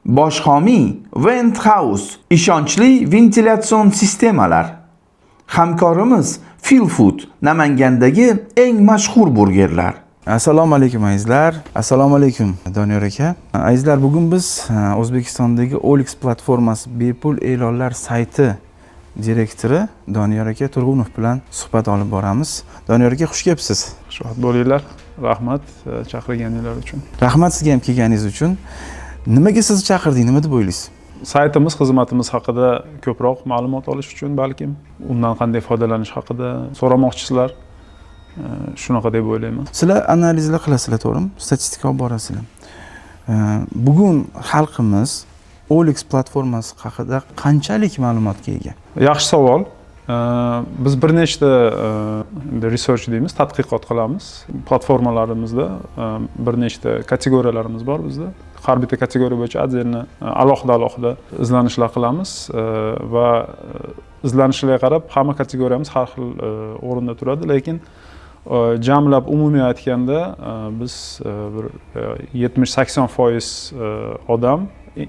Bosh homiy Vent House ishonchli ventilyatsion sistemalar. Hamkorimiz Feel Food, Namangandagi eng mashhur burgerlar. Assalomu alaykum, azizlar. Assalomu alaykum, Doniyor aka. Azizlar, bugun biz O'zbekistondagi OLX platformasi bepul e'lonlar sayti direktori Doniyor aka Turg'unov bilan suhbat olib boramiz. Doniyor aka, xush kelibsiz. Xushvaqt bo'linglar. Rahmat chaqirganinglar uchun. Rahmat sizga ham kelganingiz uchun. Nimaga sizni chaqirdik, nima deb o'ylaysiz? Saytimiz, xizmatimiz haqida ko'proq ma'lumot olish uchun, balkim undan qanday foydalanish haqida so'ramoqchisizlar. Shunaqa deb o'ylayman. Sizlar analizlar qilasizlar, to'g'rimi? Statistika olib borasizlar. Bugun xalqimiz OLX platformasi haqida qanchalik ma'lumotga ega? Yaxshi savol. Biz bir nechta endi research deymiz, tadqiqot qilamiz platformalarimizda. Bir nechta kategoriyalarimiz bor bizda. Har bitta kategoriya bo'yicha отдельно, alohida alohida izlanishlar qilamiz va izlanishlarga qarab hamma kategoriyamiz har xil o'rinda turadi, lekin jamlab, umumiy aytganda, biz bir 70-80% odam,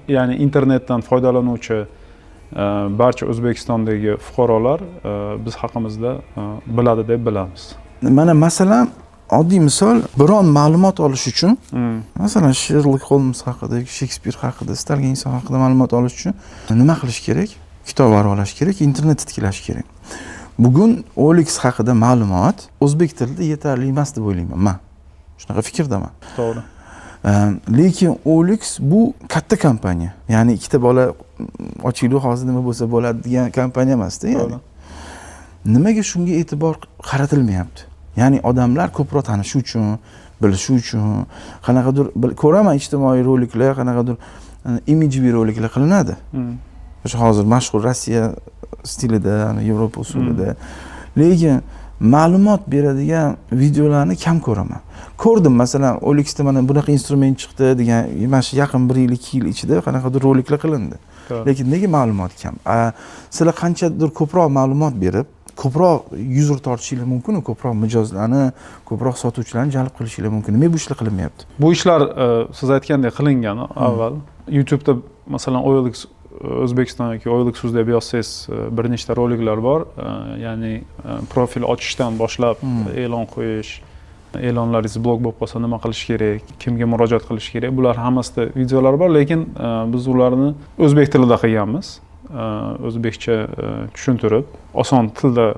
ya'ni internetdan foydalanuvchi barcha O'zbekistondagi fuqarolar biz haqimizda biladi deb bilamiz. Mana, masalan, oddiy misol, biron ma'lumot olish uchun, masalan, Sherlok Holms haqida yoki Shekspir haqida, istalgan inson haqida ma'lumot olish uchun nima qilish kerak? Kitob varaqlash kerak, internetni tiklash kerak. Bugun OLX haqida ma'lumot o'zbek tilida yetarli emas deb o'ylayman man, shunaqa fikrdaman. To'g'ri. Lekin OLX bu katta kompaniya, ya'ni ikkita bola ochinglar, hozir nima bo'lsa bo'ladi degan kompaniya emasda. Ya'ni nimaga shunga e'tibor qaratilmayapti? Ya'ni odamlar ko'proq tanishi uchun, bilishi uchun qanaqadir ko'raman, ijtimoiy roliklar, qanaqadir imidjeviy roliklar qilinadi. O'sha hozir mashhur Rossiya stilida, Yevropa usulida, lekin ma'lumot beradigan videolarni kam ko'raman. Ko'rdim, masalan, OLXda mana bunaqa instrument chiqdi degan, mana shu yaqin bir yil, 2 yil ichida qanaqadir roliklar qilindi. Lekin nega ma'lumot kam? Sizlar qanchadir ko'proq ma'lumot berib, ko'proq user tortishinglar mumkinu, ko'proq mijozlarni, ko'proq sotuvchilarni jalb qilishinglar mumkin. Nimaga bu ishlar qilinmayapti? Bu ishlar, siz aytgandek, qilingan avval. YouTubeda, masalan, OLX O'zbekiston yoki OLX uz deb yozsangiz, bir nechta roliklar bor. Ya'ni profil ochishdan boshlab e'lon qo'yish, e'lonlaringiz blok bo'lib qolsa nima qilish kerak, kimga murojaat qilish kerak, bular hammasida videolar bor, lekin biz ularni o'zbek tilida qilganmiz. O'zbekcha tushuntirib, oson tilda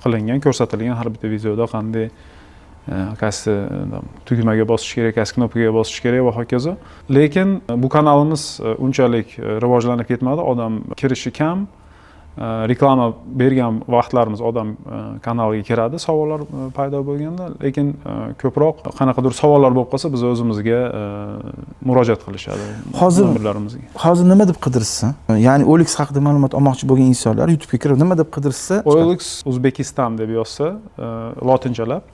qilingan, ko'rsatilgan har bitta videoda qanday, qaysi tugmaga bosish kerak, qaysi knopkaga bosish kerak va hokazo. Lekin bu kanalimiz unchalik rivojlanib ketmadi, odam kirishi kam. Reklama bergan vaqtlarimiz odam kanalga kiradi, savollar paydo bo'lganda, lekin ko'proq qanaqadir savollar bo'lib qolsa, biz o'zimizga murojaat qilishadi nomerlarimizga. Hozir nima deb qidirishsin? Ya'ni OLX haqida ma'lumot olmoqchi bo'lgan insonlar YouTubega kirib nima deb qidirishsa chiqadi? OLX Uzbekistan deb yozsa, lotinchalab,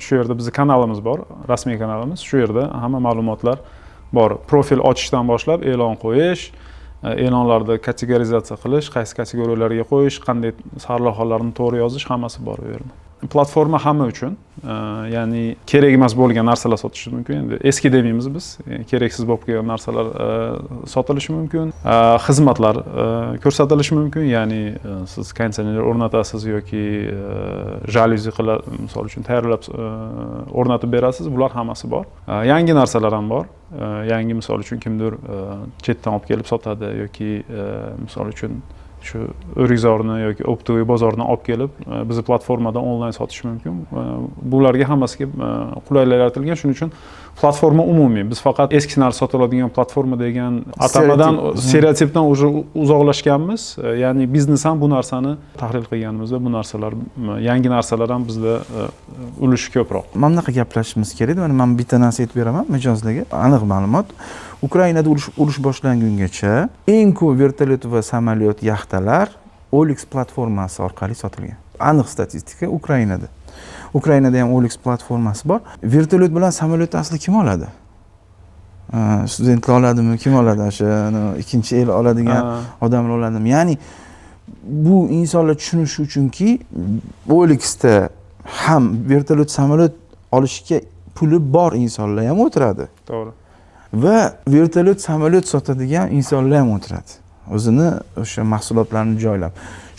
shu yerda bizni kanalimiz bor, rasmiy kanalimiz. Shu yerda hamma ma'lumotlar bor. Profil ochishdan boshlab e'lon qo'yish, e'lonlarni kategorizatsiya qilish, qaysi kategoriyalarga qo'yish, qanday sarlavhalarni to'g'ri yozish, hammasi bor u yerda. Platforma hamma uchun, ya'ni kerak emas bo'lgan narsalar sotishi mumkin. Endi eski demaymiz biz, keraksiz bo'lib qolgan narsalar sotilishi mumkin, xizmatlar ko'rsatilishi mumkin, ya'ni siz konditsioner o'rnatasiz yoki jalyuzi qilib, misol uchun, tayyorlab o'rnatib berasiz, bular hammasi bor. Yangi narsalar ham bor. Yangi, misol uchun, kimdir chetdan olib kelib sotadi yoki misol uchun, shu o'rikzorni yoki оптовый bozordan olib kelib, bizni platformada onlayn sotish mumkin. Bularga hammasiga qulaylik yaratilgan. Shuning uchun platforma umumiy. Biz faqat eski narsa sotiladigan platforma degan atamadan, Stereotip. Stereotipdan уже uzoqlashganmiz. Ya'ni biznes ham bu narsani tahlil qilganimizda, bu narsalar, yangi narsalar ham bizda ulushi ko'proq. Mana bunaqa gaplashishimiz kerak. Mana man bitta narsa aytib beraman mijozlarga, aniq ma'lumot. Ukrainada urush boshlangungacha eng ko'p vertolyot va samolyot, yaxtalar OLX platformasi orqali sotilgan. Aniq statistika Ukrainada. Ukrainada ham OLX platformasi bor. Vertolyot bilan samolyotni asli kim oladi? Studentlar oladimi? Kim oladi? O'sha ikkinchi el oladigan odamlar oladimi? Ya'ni bu insonlar tushunishi uchunki, OLXda ham vertolyot, samolyot olishga puli bor insonlar ham o'tiradi. To'g'ri. Va vertolyot, samolyot sotadigan insonlar ham o'tiradi, o'zini o'sha mahsulotlarini joylab.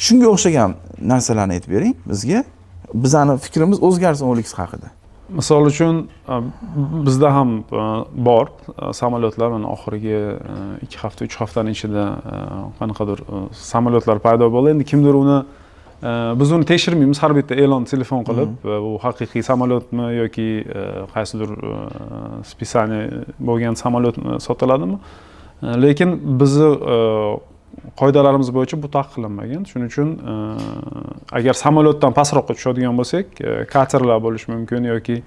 Shunga o'xshagan narsalarni aytib bering bizga, bizani fikrimiz o'zgarsin OLX haqida. Misol uchun, bizda ham bor samolyotlar. Mana oxirgi 2 hafta, 3 haftani ichida qanaqadir samolyotlar paydo bo'ldi. Endi kimdir uni, biz uni tekshirmaymiz, har bitta e'lon telefon qilib, bu haqiqiy samolyotmi yoki qaysidir списание bo'lgan samolyotmi, sotiladimi. Lekin bizni qoidalarimiz bo'yicha bu taqiqlanmagan. Shuning uchun agar samolyotdan pastroqqa tushadigan bo'lsak, katerlar bo'lishi mumkin yoki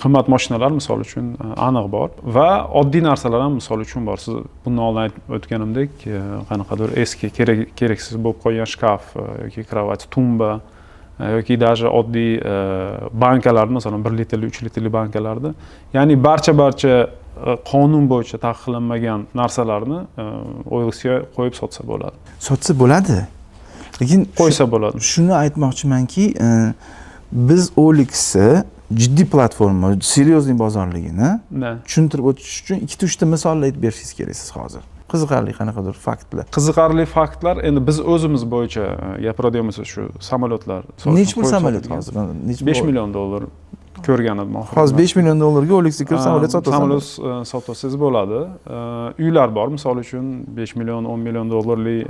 qimmat mashinalar, misol uchun, aniq bor va oddiy narsalar ham, misol uchun, bor. Siz bundan oldin aytib o'tganimdek, qanaqadir eski, kerak kereksiz bo'lib qolgan shkaf yoki кровать, tumba yoki даже oddiy bankalarni, masalan, 1 litrli, 3 litrli bankalarni, ya'ni barcha qonun bo'yicha taqiqlanmagan narsalarni OLXga qo'yib sotsa bo'ladi. Sotsa bo'ladi, lekin qo'ysa bo'ladi. Shuni aytmoqchimanki, biz OLXni jiddiy platforma, серьезный bozorligini tushuntirib o'tish uchun ikkita, uchta misollar aytib berishingiz kerak siz hozir. Qiziqarli qanaqadir faktlar. Qiziqarli faktlar, endi biz o'zimiz bo'yicha gapiradigan bo'lsak, shu samolyotlar misol uchun Nechi pul qo'yib samolyot sotilgan. hozir? Nechi? 5 million dollar ko'rgan edim oxirgi. Hozir 5 million dollarga OLXga kirib samolyot sotasan. Samolyot sotsangiz bo'ladi. Uylar bor, misol uchun, 5 million, 10 million dollarlik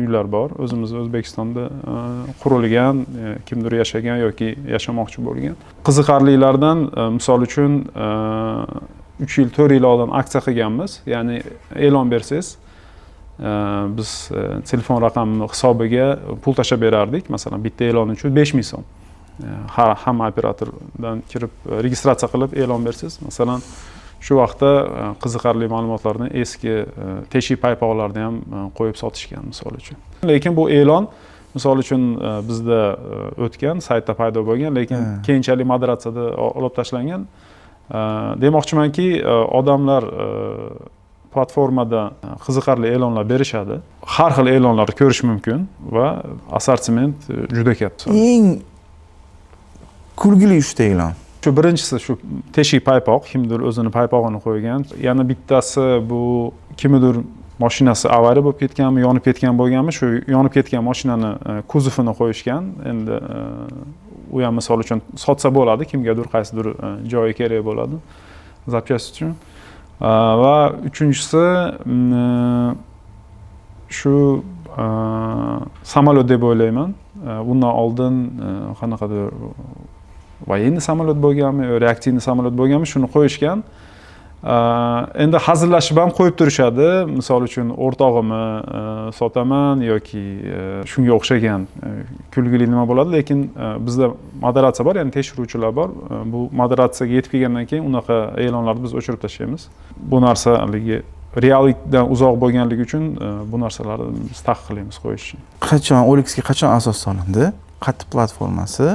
uylar bor. O'zimiz O'zbekistonda qurilgan, kimdir yashagan yoki yashamoqchi bo'lgan. Qiziqarlilardan, misol uchun, 3 yil, 4 yil oldin aksiya qilganmiz. Ya'ni e'lon bersangiz, biz telefon raqamini hisobiga pul tashlab berardik. Masalan, bitta e'lon uchun 5000 so'm. Hamma operatordan kirib, registratsiya qilib e'lon bersangiz, masalan, shu vaqtda qiziqarli ma'lumotlarni, eski teshik paypoqlarni ham qo'yib sotishgan, misol uchun. Lekin bu e'lon, misol uchun, bizda o'tgan saytda paydo bo'lgan, lekin keyinchalik moderatsiyada olib tashlangan. Demoqchimanki, odamlar platformada qiziqarli e'lonlar berishadi, har xil e'lonlarni ko'rish mumkin va assortiment juda katta. Eng kulgili uchta e'lon. Shu birinchisi, shu teshik paypoq, kimdir o'zini paypog'ini qo'ygan. Yana bittasi, bu kimnidir mashinasi avariya bo'lib ketganmi, yonib ketgan bo'lganmi, shu yonib ketgan mashinani kuzovini qo'yishgan. Endi u ham, misol uchun, sotsa bo'ladi, kimgadir qaysidir joyi kerak bo'ladi запчасть uchun. Va uchinchisi, shu samolyot deb o'ylayman. Bundan oldin qanaqadir военный samolyot bo'lganmi yo реактивный samolyot bo'lganmi, shuni qo'yishgan. Endi hazillashib ham qo'yib turishadi, misol uchun, o'rtog'imni sotaman yoki shunga o'xshagan kulgili nima bo'ladi. Lekin bizda moderatsiya bor, ya'ni tekshiruvchilar bor. Bu moderatsiyaga yetib kelgandan keyin unaqa e'lonlarni biz o'chirib tashlaymiz. Bu narsa haligi reallikdan uzoq bo'lganligi uchun bu narsalarni biz taqiqlaymiz qo'yishni. Qachon OLXga, qachon asos solindi? Qayerda platformasi?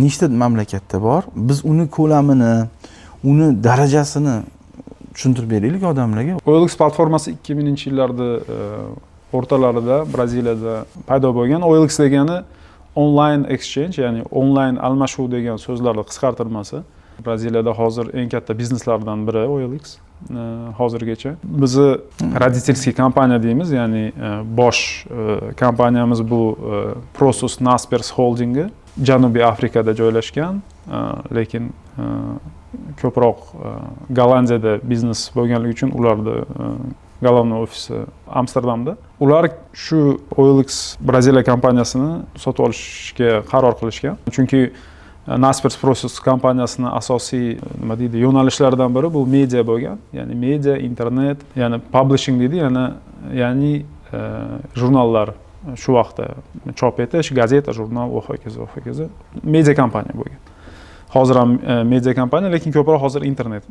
Nechta mamlakatda bor? Biz uni ko'lamini, uni darajasini tushuntirib beraylik odamlarga. OLX platformasi 2000-yillarda o'rtalarida Braziliyada paydo bo'lgan. OLX degani online exchange, ya'ni onlayn almashuv degan so'zlarni qisqartirmasi. Braziliyada hozir eng katta bizneslardan biri OLX hozirgacha. Bizni родительский kompaniya deymiz, ya'ni bosh kompaniyamiz bu Prosus Naspers holdingi, Janubiy Afrikada joylashgan, lekin ko'proq Gollandiyada biznes bo'lganligi uchun ularni главный ofisi Amsterdamda. Ular shu OLX Braziliya kompaniyasini sotib olishga qaror qilishgan, chunki Naspers Prosus kompaniyasini asosiy, nima deydi, yo'nalishlaridan biri bu media bo'lgan, ya'ni media, internet, ya'ni publishing deydi, ya'ni jurnallar shu vaqtda chop etish, gazeta, jurnal va hokazo, va hokazo, media kompaniya bo'lgan. Hozir ham media kompaniya, lekin ko'proq hozir internet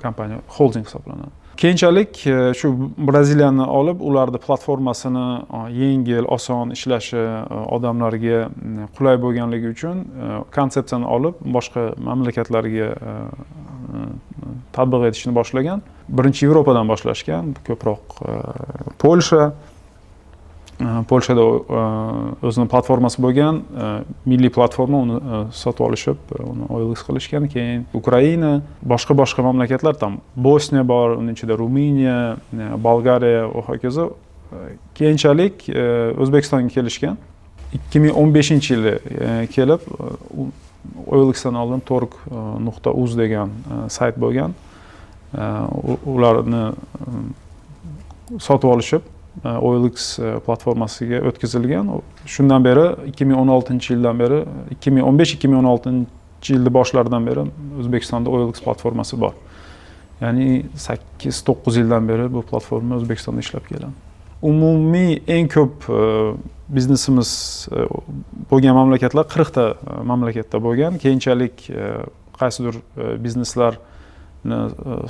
kompaniya, holding hisoblanadi. Keyinchalik shu Braziliyani olib, ularni platformasini yengil, oson ishlashi, odamlarga qulay bo'lganligi uchun konsepsiyani olib, boshqa mamlakatlarga tatbiq etishni boshlagan. Birinchi Yevropadan boshlashgan, ko'proq Polsha. Polshada o'zini platformasi bo'lgan, milliy platforma, uni sotib olishib, uni OLX qilishgan. Keyin Ukraina, boshqa boshqa mamlakatlar, там Bosniya bor, uning ichida Ruminiya, Bolgariya va hokazo. Keyinchalik O'zbekistonga kelishgan. 2015-yili kelib, OLXdan oldin torg.uz degan sayt bo'lgan. Ularni sotib olishib, OLX platformasiga o'tkazilgan. Shundan beri, 2016-yildan beri, 2015-2016 yilni boshlaridan beri O'zbekistonda OLX platformasi bor. Ya'ni 8-9 yildan beri bu platforma O'zbekistonda ishlab keladi. Umumiy eng ko'p biznesimiz bo'lgan mamlakatlar 40 ta mamlakatda bo'lgan. Keyinchalik qaysidir bizneslarni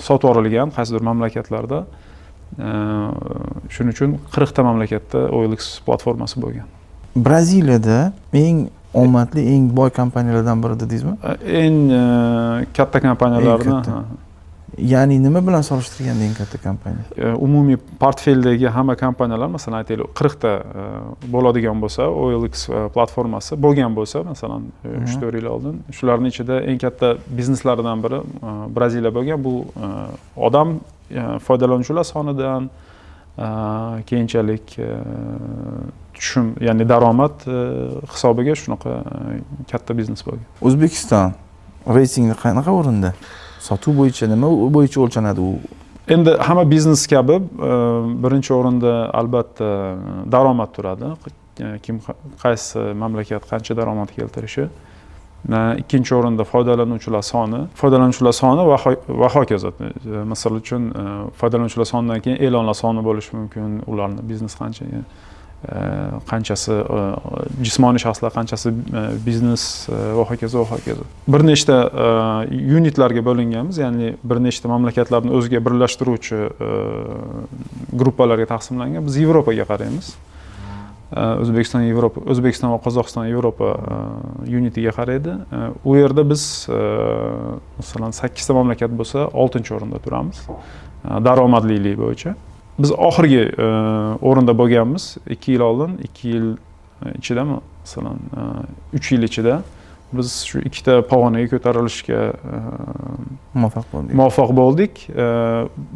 sotib yuborilgan qaysidir mamlakatlarda. Shuning uchun 40 ta mamlakatda OLX platformasi bo'lgan. Braziliyada eng omadli, eng boy kompaniyalardan biri dedingizmi? Eng katta kompaniyalarni. Eng katta. Ya'ni nima bilan solishtirganda eng katta kompaniya? Umumiy portfeldagi hamma kompaniyalar, masalan, aytaylik, 40 ta bo'ladigan bo'lsa, OLX platformasi bo'lgan bo'lsa, masalan, 3-4 yil oldin, shularni ichida eng katta bizneslaridan biri Braziliya bo'lgan. Bu odam, foydalanuvchilar sonidan, keyinchalik tushum, ya'ni daromad hisobiga shunaqa katta biznes bo'lgan. O'zbekiston reytingda qanaqa o'rinda? Sotuv bo'yicha, nima bo'yicha o'lchanadi u? Endi hamma biznes kabi birinchi o'rinda albatta daromad turadi. Kim, qaysi mamlakat qancha daromad keltirishi. Ikkinchi o'rinda foydalanuvchilar soni, foydalanuvchilar soni va hokazo. Misol uchun, foydalanuvchilar sonidan keyin e'lonlar soni bo'lishi mumkin, ularni biznes qancha, qanchasi jismoniy shaxslar, qanchasi biznes va hokazo, va hokazo. Bir nechta yunitlarga bo'linganmiz, ya'ni bir nechta mamlakatlarni o'ziga birlashtiruvchi gruppalarga taqsimlangan. Biz Yevropaga qaraymiz. O'zbekiston Yevropa, O'zbekiston va Qozog'iston Yevropa yunitiga qaraydi. U yerda biz, masalan, sakkizta mamlakat bo'lsa, oltinchi o'rinda turamiz daromadlilik bo'yicha. Biz oxirgi o'rinda bo'lganmiz 2 yil oldin. 2 yil ichida, masalan, 3 yil ichida biz shu ikkita pog'onaga ko'tarilishga muvaffaq bo'ldik. Muvaffaq bo'ldik.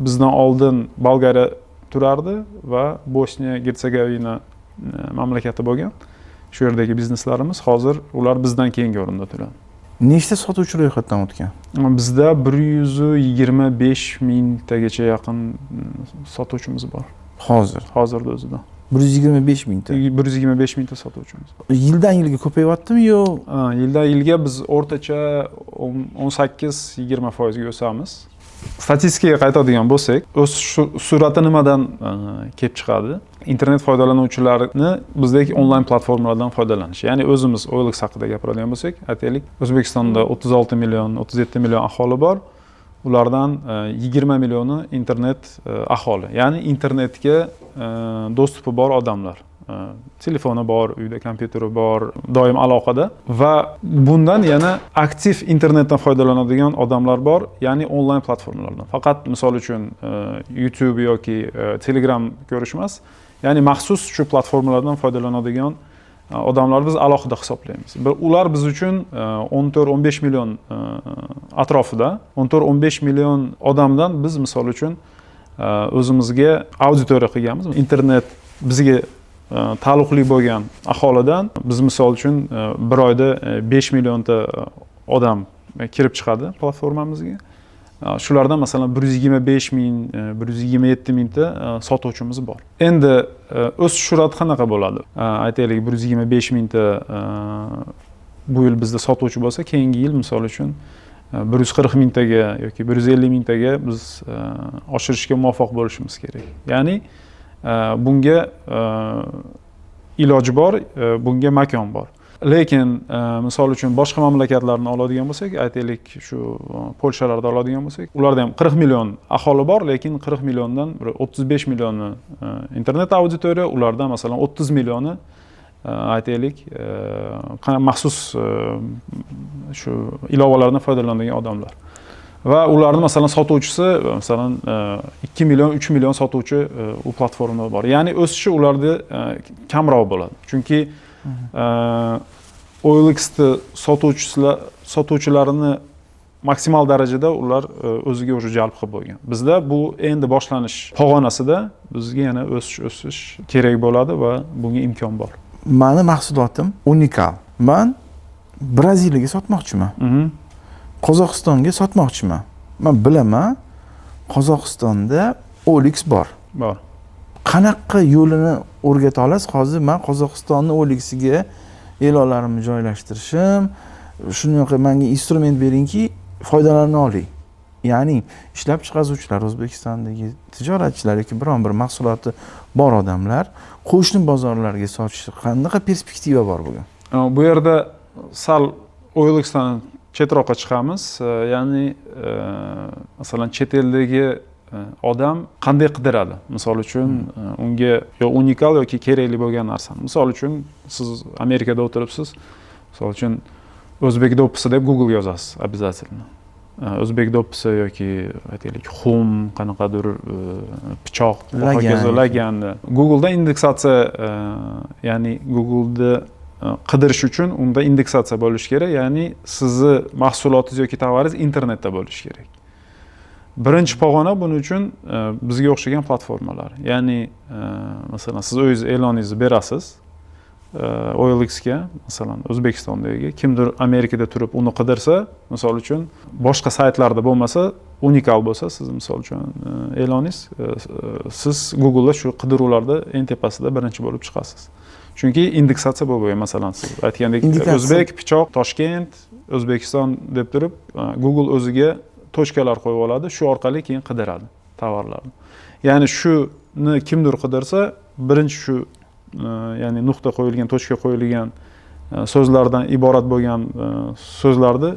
Bizdan oldin Bolgariya turardi va Bosniya Gersegovina mamlakati bo'lgan, shu yerdagi bizneslarimiz. Hozir ular bizdan keyingi o'rinda turadi. Nechta sotuvchi ro'yxatdan o'tgan? Bizda 125 mingtagacha yaqin sotuvchimiz bor. Hozir? Hozirda o'zida. 125 mingta? 125 mingta sotuvchimiz bor. Yildan yilga ko'payyaptimi yo? Yildan yilga biz o'rtacha 18-20 foizga o'samiz. Statistikaga qaytadigan bo'lsak, o'sish sur'ati nimadan kelib chiqadi? Internet foydalanuvchilarini bizdagi onlayn platformalardan foydalanishi. Ya'ni o'zimiz OLX haqida gapiradigan bo'lsak, aytaylik, O'zbekistonda 36 million, 37 million aholi bor. Ulardan 20 millioni internet aholi, ya'ni internetga доступ i bor odamlar. Telefoni bor, uyda kompyuteri bor, doim aloqada. Va bundan yana aktiv internetdan foydalanadigan odamlar bor, ya'ni onlayn platformalardan. Faqat, misol uchun, YouTube yoki Telegram ko'rish emas, ya'ni maxsus shu platformalardan foydalanadigan odamlarni biz alohida hisoblaymiz. Ular biz uchun 14-15 million atrofida. 14-15 million odamdan biz, misol uchun, o'zimizga auditoriya qilganmiz. Internet bizga taalluqli bo'lgan aholidan biz, misol uchun, bir oyda 5 millionta odam kirib chiqadi platformamizga. Shulardan, masalan, 125 ming, 127 mingta sotuvchimiz bor. Endi o'sish sur'ati qanaqa bo'ladi? Aytaylik, 125 mingta bu yil bizda sotuvchi bo'lsa, keyingi yil, misol uchun, 140 mingtaga yoki 150 mingtaga biz oshirishga muvaffaq bo'lishimiz kerak. Ya'ni bunga iloji bor, bunga makon bor. Lekin misol uchun, boshqa mamlakatlarni oladigan bo'lsak, aytaylik, shu Polshalarda oladigan bo'lsak, ularda ham 40 million aholi bor, lekin 40 milliondan bir 35 millioni internet auditoriya, ulardan, masalan, 30 millioni, aytaylik, maxsus shu ilovalardan foydalanadigan odamlar. Va ularni masalan sotuvchisi, masalan 2 million, 3 million sotuvchi u platformada bor. Ya'ni o'sishi ularda kamroq bo'ladi. Chunki OLXni sotuvchilarini maksimal darajada ular o'ziga уже jalb qilib bo'lgan. Bizda bu endi boshlanish pog'onasida, bizga yana o'sish kerak bo'ladi va bunga imkon bor. Mani mahsulotim unikal. Man Braziliyaga sotmoqchiman. Qozog'istonga sotmoqchiman. Man bilaman, Qozog'istonda OLX bor. Bor. Qanaqa yo'lini o'rgata olasiz? Hozir man Qozog'istonni OLXiga e'lonlarimni joylashtirishim, shunaqa menga instrument beringki, foydalana olay. Ya'ni ishlab chiqaruvchilar, O'zbekistondagi tijoratchilar yoki biron bir mahsuloti bor odamlar qo'shni bozorlarga sotishi, qanaqa perspektiva bor bugun? Bu yerda sal OLXdan chetroqqa chiqamiz. Ya'ni masalan chet eldagi odam qanday qidiradi? Misol uchun unga yo unikal yoki kerakli bo'lgan narsani. Misol uchun siz Amerikada o'tiribsiz. Misol uchun o'zbek do'ppisi deb Google yozasiz обязательно. O'zbek do'ppisi yoki aytaylik xum, qanaqadir pichoq, hokazo, lagan. Google'da indeksatsiya, ya'ni Google'da qidirish uchun unda indeksatsiya bo'lishi kerak, ya'ni sizni mahsulotingiz yoki tovaringiz internetda bo'lishi kerak. Birinchi pog'ona buning uchun bizga o'xshagan platformalar. Ya'ni masalan siz o'zingiz e'loningizni berasiz OLXga, masalan O'zbekistondagi kimdir Amerikada turib uni qidirsa, misol uchun boshqa saytlarda bo'lmasa, unikal bo'lsa, siz misol uchun e'loningiz, siz Google'da shu qidiruvlarda eng tepasida birinchi bo'lib chiqasiz. Chunki indeksatsiya bo'lib qo'ygan, masalan siz aytgandek o'zbek pichoq Toshkent, O'zbekiston deb turib Google o'ziga точка lar qo'yib oladi, shu orqali keyin qidiradi tovarlarni. Ya'ni shuni kimdir qidirsa, birinchi shu ya'ni nuqta qo'yilgan, точка qo'yilgan so'zlardan iborat bo'lgan so'zlarni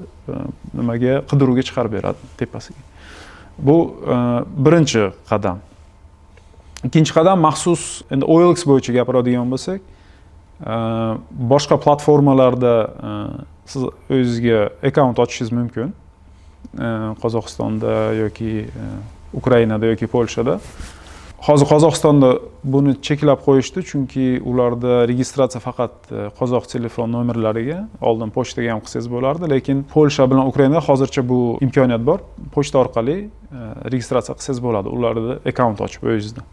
nimaga, qidiruvga chiqarib beradi tepasiga. Bu birinchi qadam. Ikkinchi qadam maxsus endi OLX bo'yicha gapiradigan bo'lsak, boshqa platformalarda siz o'zingizga akkaunt ochishingiz mumkin. Qozog'istonda yoki Ukrainada yoki Polshada. Hozir Qozog'istonda buni cheklab qo'yishdi, chunki ularda registratsiya faqat qozoq telefon nomerlariga, oldin pochtaga ham qilsangiz bo'lardi, lekin Polsha bilan Ukrainada hozircha bu imkoniyat bor. Pochta orqali registratsiya qilsangiz bo'ladi, ularda akkaunt ochib o'zingizda.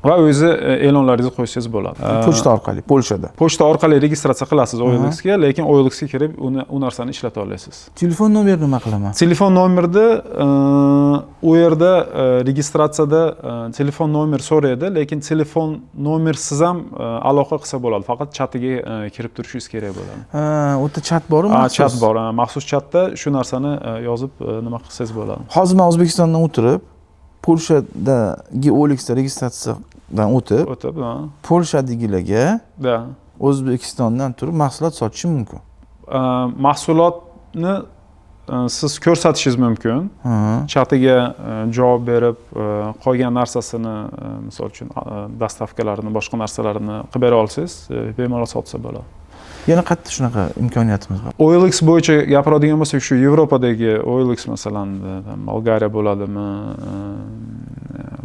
Va o'zi e'lonlaringizni qo'ysangiz bo'ladi. Pochta orqali, Polshada. Pochta orqali registratsiya qilasiz OLXga, lekin OLXga kirib uni, u narsani ishlata olasiz. Telefon nomerini nima qilaman? Telefon nomerni u yerda registratsiyada telefon nomer so'raydi, lekin telefon nomersiz ham aloqa qilsa bo'ladi. Faqat chatiga kirib turishingiz kerak bo'ladi. Ha, u yerda chat bormi? Ha, chat bor. Maxsus chatda shu narsani yozib nima qilsangiz bo'ladi. Hozir men O'zbekistondan o'tirib, Polshadagi OLXda registratsiyadan o'tib, o'tib, Polshadagilarga O'zbekistondan turib mahsulot sotishim mumkin. Mahsulotni siz ko'rsatishingiz mumkin. Chatiga javob berib, qolgan narsasini, misol uchun доставка larini, boshqa narsalarini qilib bera olsangiz, bemalol sotsa bo'ladi. Yana qayerda shunaqa imkoniyatimiz bor? OLX bo'yicha gapiradigan bo'lsak, shu Yevropadagi OLX, masalan, Bolgariya bo'ladimi,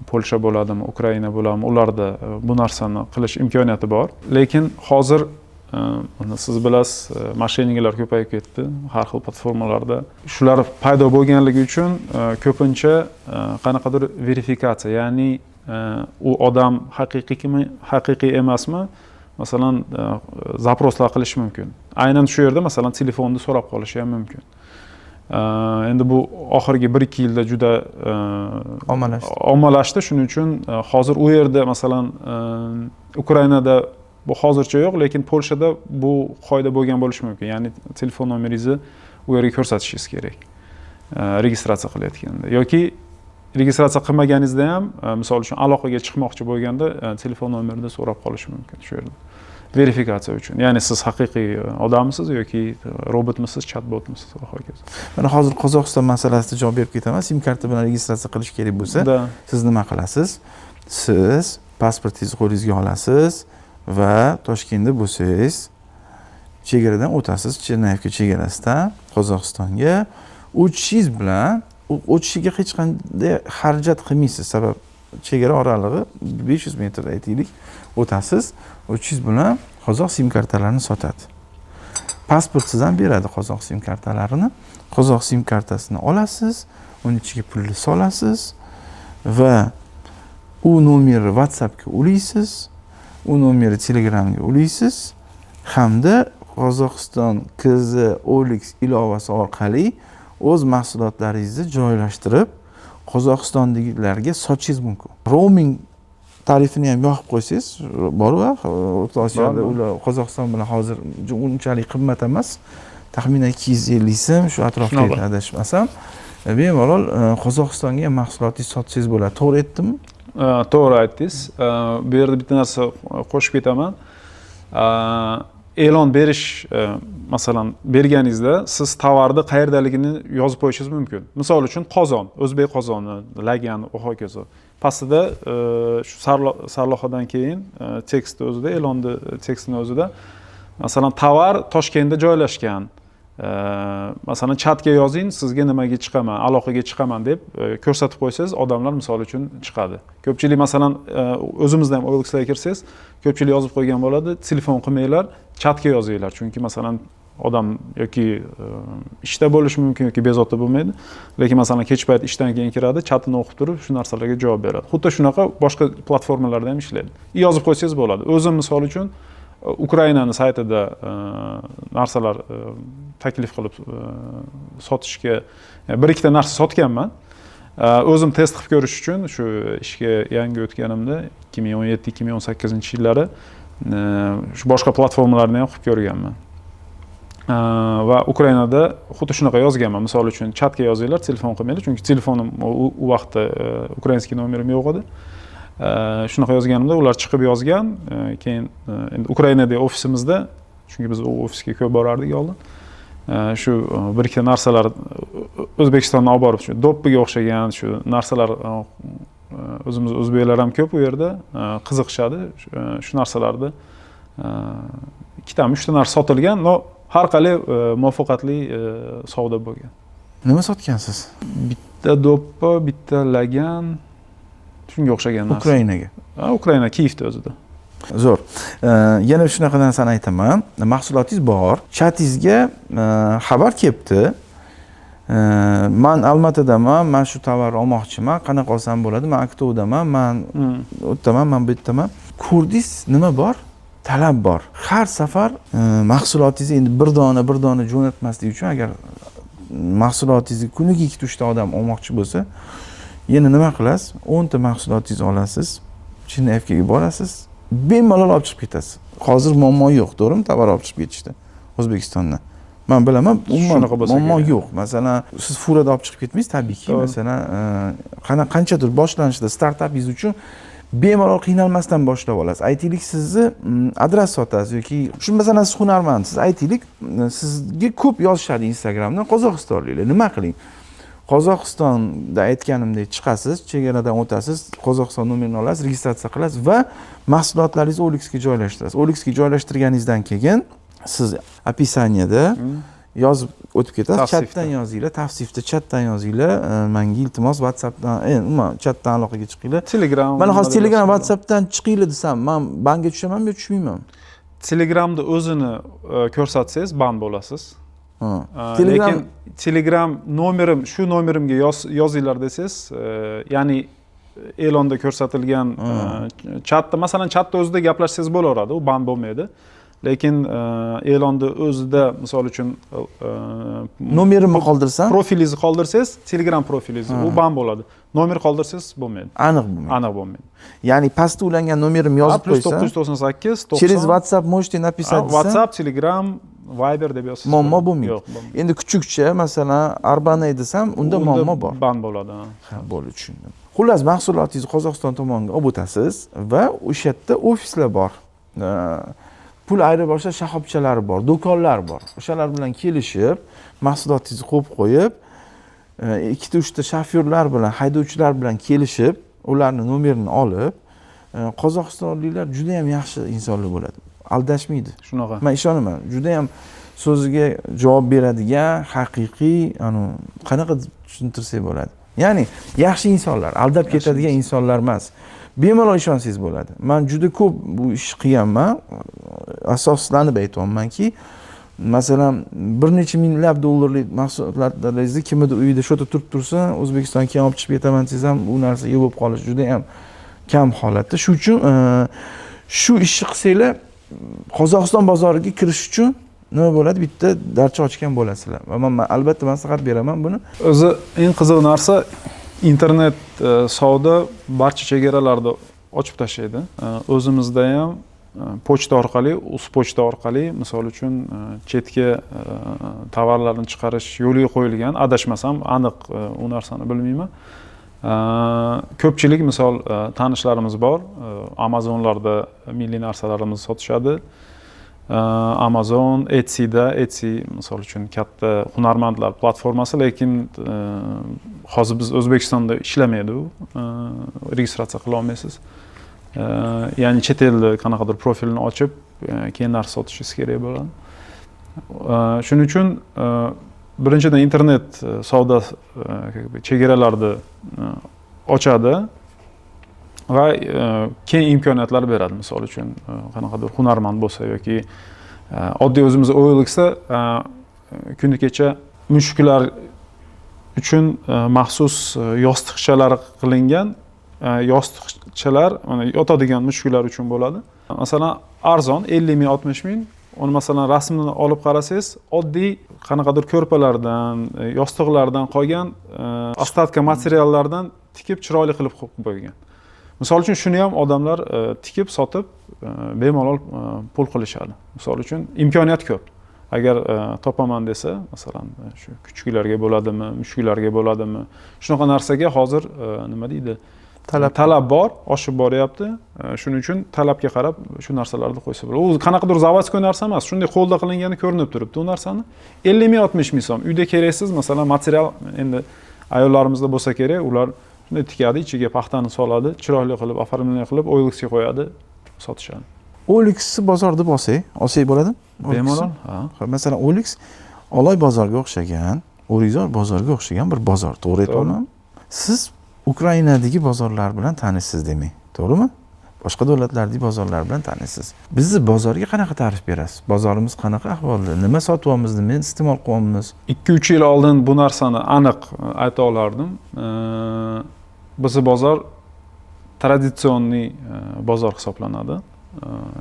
Polsha bo'ladimi, Ukraina bo'ladimi, ularda bu narsani qilish imkoniyati bor. Lekin hozir mana siz bilasiz, мошенник lar ko'payib ketdi har xil platformalarda. Shular paydo bo'lganligi uchun ko'pincha qanaqadir verifikatsiya, ya'ni u odam haqiqiymi, haqiqiy emasmi, masalan, запрос lar qilish mumkin. Aynan shu yerda masalan telefonni so'rab qolishi ham mumkin. Endi bu oxirgi 1-2 yilda juda ommalashdi. Ommalashdi. Shuning uchun hozir u yerda masalan Ukrainada bu hozircha yo'q, lekin Polshada bu qoida bo'lgan bo'lishi mumkin. Ya'ni telefon nomeringizni u yerga ko'rsatishingiz kerak registratsiya qilayotganda yoki registratsiya qilmaganingizda ham, misol uchun aloqaga chiqmoqchi bo'lganda telefon nomerini so'rab qolishi mumkin shu yerda. Verifikatsiya uchun. Ya'ni siz haqiqiy odammisiz yoki robotmisiz, chatbotmisiz va hokazo. Mana hozir Qozog'iston masalasida javob berib ketaman. SIM karta bilan registratsiya qilish kerak bo'lsa, siz nima qilasiz? Siz pasportingizni qo'lingizga olasiz va Toshkentda bo'lsangiz chegaradan o'tasiz, Chernayevka chegarasidan Qozog'istonga. O'tishingiz bilan o'tishiga hech qanday xarajat qilmaysiz, sabab chegara oralig'i 500 metr aytaylik, o'tasiz, o'tishingiz bilan qozoq sim kartalarini sotadi. Pasportsiz ham beradi qozoq sim kartalarini. Qozoq sim kartasini olasiz, uni ichiga pulni solasiz va u nomerni WhatsAppga ulaysiz, u nomerni Telegramga ulaysiz hamda Qozog'iston KZ OLX ilovasi orqali o'z mahsulotlaringizni joylashtirib, Qozog'istondagilarga sotishingiz mumkin. Roaming tarifini ham yoqib qo'ysangiz, bor-ku, O'rta Osiyoda ular Qozog'iston bilan hozir unchalik qimmat emas. Taxminan 250 so'm shu atrofda adashmasam. Bemalol Qozog'istonga ham mahsulotingizni sotsangiz bo'ladi. To'g'ri aytdimmi? To'g'ri aytdingiz. Bu yerda bitta narsa qo'shib ketaman. E'lon berish, masalan, berganingizda siz tovarni qayerdaligini yozib qo'yishingiz mumkin. Misol uchun qozon, o'zbek qozoni, lagan va hokazo. Pastida shu sarlavhadan keyin tekstni o'zida, e'lonni tekstini o'zida, masalan, tovar Toshkentda joylashgan. Masalan, chatga yozing, sizga nimaga chiqaman, aloqaga chiqaman deb ko'rsatib qo'ysangiz, odamlar misol uchun chiqadi. Ko'pchilik, masalan, o'zimizda ham OLXlarga kirsangiz, ko'pchilik yozib qo'ygan bo'ladi, telefon qilmanglar, chatga yozinglar. Chunki masalan, odam yoki ishda bo'lishi mumkin yoki bezovta bo'lmaydi. Lekin masalan, kech payt ishdan keyin kiradi, chatini o'qib turib, shu narsalarga javob beradi. Xuddi shunaqa boshqa platformalarda ham ishlaydi. Yozib qo'ysangiz bo'ladi. O'zim misol uchun Ukrainani saytida narsalar taklif qilib sotishga bir ikkita narsa sotganman. O'zim test qilib ko'rish uchun shu ishga yangi o'tganimda 2017-2018 yillari shu boshqa platformalarni ham qilib ko'rganman. Va Ukrainada xuddi shunaqa yozganman. Misol uchun chatga yozinglar, telefon qilmanglar, chunki telefonim u vaqtda украинский nomerim yo'q edi. Shunaqa yozganimda ular chiqib yozgan. Keyin endi Ukrainadagi ofisimizda, chunki biz u ofisga ko'p borardik oldin. Shu bir ikkita narsalar O'zbekistondan olib borib, shu do'ppiga o'xshagan shu narsalar, o'zimiz o'zbeklar ham ko'p u yerda qiziqishadi. Shu narsalarni ikkitami, uchta narsa sotilgan, но har qalay muvaffaqiyatli savdo bo'lgan. Nima sotgansiz? Bitta do'ppi, bitta lagan, shunga o'xshagan narsa. Ukrainaga. Ha, Ukraina, Kiyevda o'zida. Zo'r. Yana shunaqa narsani aytaman. Mahsulotingiz bor, chatingizga xabar kelibdi. Man Almatadaman, man shu tovarni olmoqchiman, qanaqa olsam bo'ladi? Man Aktovdaman, man u yerdaman, man bu yerdaman. Ko'rdingiz, nima bor? Talab bor. Har safar mahsulotingizni endi bir dona bir dona jo'natmaslik uchun, agar mahsulotingizni kuniga ikkita uchta odam olmoqchi bo'lsa, yana nima qilasiz? 10 ta mahsulotingizni olasiz, Chennayevkaga borasiz, bemalol olib chiqib ketasiz. Hozir muammo yo'q, to'g'rimi? Tovar olib chiqib ketishda O'zbekistondan. Man bilaman, umuman Shunaqa bo'lsa muammo kerak. yo'q. Masalan, siz furada olib chiqib ketmaysiz, tabiiyki. Masalan, qanchadir boshlanishda startapingiz uchun bemalol qiynalmasdan boshlab olasiz. Aytaylik, sizni adres sotasiz yoki shu, masalan, siz hunarmandsiz. Aytaylik, sizga ko'p yozishadi Instagramdan qozog'istonliklar. Nima qiling? Qozog'istonda aytganimdek chiqasiz, chegaradan o'tasiz, Qozog'iston nomerini olasiz, registratsiya qilasiz va mahsulotlaringizni OLXga joylashtirasiz. OLXga joylashtirganingizdan keyin siz описание da yozib o'tib ketasiz. Tavsifda. Chatdan yozinglar, tavsifda chatdan yozinglar, menga iltimos WhatsAppdan, umuman chatdan aloqaga chiqinglar. Telegram. Mana hozir nimada Telegram, bo'lsa. WhatsAppdan chiqinglar desam, men banga tushamanmi yo tushmayman? Telegramda o'zini ko'rsatsangiz ban bo'lasiz. Ha. Telegram Lekin Telegram nomerim, shu nomerimga yozinglar desangiz, ya'ni e'londa ko'rsatilgan chatda, masalan, chatda o'zida gaplashsangiz bo'laveradi, u ban bo'lmaydi. Lekin e'londa o'zida, misol uchun, nomerimni qoldirsam, profilingizni qoldirsangiz, Telegram profilingizni, u ban bo'ladi. Nomer qoldirsangiz bo'lmaydi. Aniq bo'lmaydi. Aniq bo'lmaydi. Ya'ni pastda ulangan nomerimni yozib Plyus qo'ysam, 998 90 через WhatsApp можете написать desam, WhatsApp, Telegram, Viber deb yozsangiz muammo bo'ladi. bo'lmaydi. Yo'q, bo'lmaydi. Endi kuchukcha, masalan, Arbanay desam, unda muammo bor. Ban bo'ladi. Ha. Ha, bo'ldi, tushundim. Xullas, mahsulotingizni Qozog'iston tomoniga olib o'tasiz va o'sha yerda ofislar bor. Pul ayirboshlash shoxobchalari bor, do'konlar bor. O'shalar bilan kelishib, mahsulotingizni qo'yib qo'yib, ikkita uchta shofyorlar bilan, haydovchilar bilan kelishib, ularni nomerini olib, qozog'istonliklar juda ham yaxshi insonlar bo'ladi. Aldashmaydi. Shunaqa. Men ishonaman. Juda ham so'ziga javob beradigan haqiqiy, qanaqa tushuntirsak bo'ladi? Ya'ni yaxshi insonlar, aldab ketadigan insonlar emas. Bemalol ishonsangiz bo'ladi. Men juda ko'p bu ish qilganman, asoslanib aytyapmanki, masalan, bir necha minglab dollarlik mahsulotlaringizni kimnidir uyida shu yerda turib tursa, O'zbekistonga keyin olib chiqib ketaman desangiz ham, u narsa yo'q bo'lib qolishi juda ham kam holatda. Shuning uchun shu ishni qilsanglar, Qozog'iston bozoriga kirish uchun nima bo'ladi? Bitta darcha ochgan bo'lasizlar. Va men albatta maslahat beraman buni. O'zi eng qiziq narsa, internet savdo barcha chegaralarni ochib tashlaydi. O'zimizda ham pochta orqali, Uzpochta orqali, misol uchun, chetga tovarlarni chiqarish yo'lga qo'yilgan. Adashmasam, aniq u narsani bilmayman. Ko'pchilik, misol, tanishlarimiz bor, Amazonlarda milliy narsalarimizni sotishadi. Amazon, Etsyda, Etsy, misol uchun, katta hunarmandlar platformasi, lekin hozir biz O'zbekistonda ishlamaydi u, registratsiya qila olmaysiz. Ya'ni chet elda qanaqadir profilini ochib, keyin narsa sotishingiz kerak bo'ladi. Shuning uchun birinchidan internet savdo как бы chegaralarni ochadi va keng imkoniyatlar beradi. Misol uchun, qanaqadir hunarmand bo'lsa yoki oddiy o'zimiz OLXda kuni kecha mushuklar uchun maxsus yostiqchalar qilingan. Yostiqchalar mana yotadigan mushuklar uchun bo'ladi. Masalan, arzon 50 ming, 60 ming. Uni, masalan, rasmini olib qarasangiz, oddiy qanaqadir ko'rpalardan, yostiqlardan qolgan остатка materiallardan tikib, chiroyli qilib qo'yib qo'ygan. Misol uchun, shuni ham odamlar tikib sotib, bemalol pul qilishadi. Misol uchun, imkoniyat ko'p. Agar topaman desa, masalan, shu kuchuklarga bo'ladimi, mushuklarga bo'ladimi, shunaqa narsaga hozir nima deydi, Talab. Talab bor, oshib boryapti. Shuning uchun talabga qarab shu narsalarni qo'ysa bo'ladi. U qanaqadir заводской narsa emas, shunday qo'lda qilingani ko'rinib turibdi. U narsani 50 ming, 60 ming so'm. Uyda keraksiz, masalan, material endi ayollarimizda bo'lsa kerak, ular shunday tikadi, ichiga paxtani soladi, chiroyli qilib оформление qilib, OLXga qo'yadi, sotishadi. OLXni bozor deb olsak bo'ladimi? Bemalol, ha. Ha, masalan, OLX Oloy bozorga o'xshagan, O'rikzor bozorga o'xshagan bir bozor, to'g'ri aytyapmanmi? Siz Ukrainadagi bozorlar bilan tanishsiz demak, to'g'rimi? Boshqa davlatlardagi bozorlar bilan tanishsiz. Bizni bozorga qanaqa ta'rif berasiz? Bozorimiz qanaqa ahvolda? Nima sotyapmiz, nima iste'mol qilyapmiz? 2-3 yil oldin bu narsani aniq ayta olardim. Bizni bozor традиционный bozor hisoblanadi.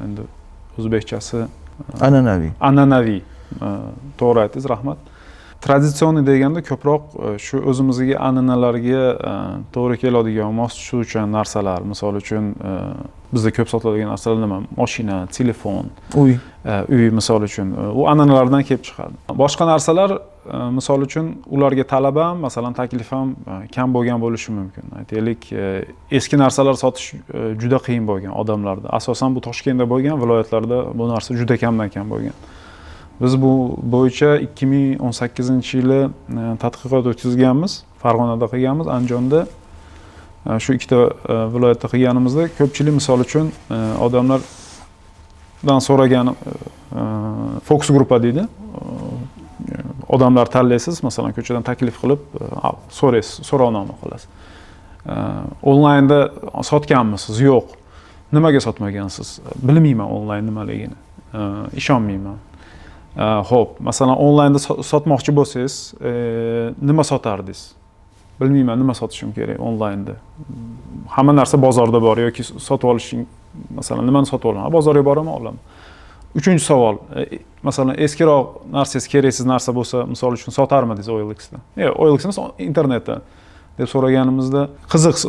Endi o'zbekchasi An'anaviy. An'anaviy. To'g'ri aytdingiz, rahmat. Традиционный deganda ko'proq shu o'zimizga an'analarga to'g'ri keladigan, mos tushuvchan narsalar. Misol uchun, bizda ko'p sotiladigan narsalar nima? Moshina, telefon, Uy. Uy, misol uchun. U an'analardan kelib chiqadi. Boshqa narsalar, misol uchun, ularga talab ham, masalan, taklif ham kam bo'lgan bo'lishi mumkin. Aytaylik, eski narsalar sotish juda qiyin bo'lgan odamlarda. Asosan bu Toshkentda bo'lgan, viloyatlarda bu narsa juda kamdan kam bo'lgan. Biz bu bo'yicha 2018-yili tadqiqot o'tkazganmiz. Farg'onada qilganmiz, Andijonda. Shu ikkita viloyatda qilganimizda ko'pchilik, misol uchun, odamlardan so'ragan, фокус-группа deydi. Odamlar tanlaysiz, masalan, ko'chadan taklif qilib, so'raysiz, so'rovnoma qilasiz. Onlaynda sotganmisiz? Yo'q. Nimaga sotmagansiz? Bilmayman onlayn nimaligini. Ishonmayman. Xo'p, masalan, onlaynda sotmoqchi bo'lsangiz, nima sotardingiz? Bilmayman, nima sotishim kerak onlaynda. Hamma narsa bozorda bor yoki sotib olishing, masalan, nimani sotib olaman? Bozorga boraman, olaman. Uchinchi savol, masalan, eskiroq narsangiz, keraksiz narsa bo'lsa, misol uchun, sotarmidingiz OLXda? Yo'q, OLX emas, internetda deb so'raganimizda qiziq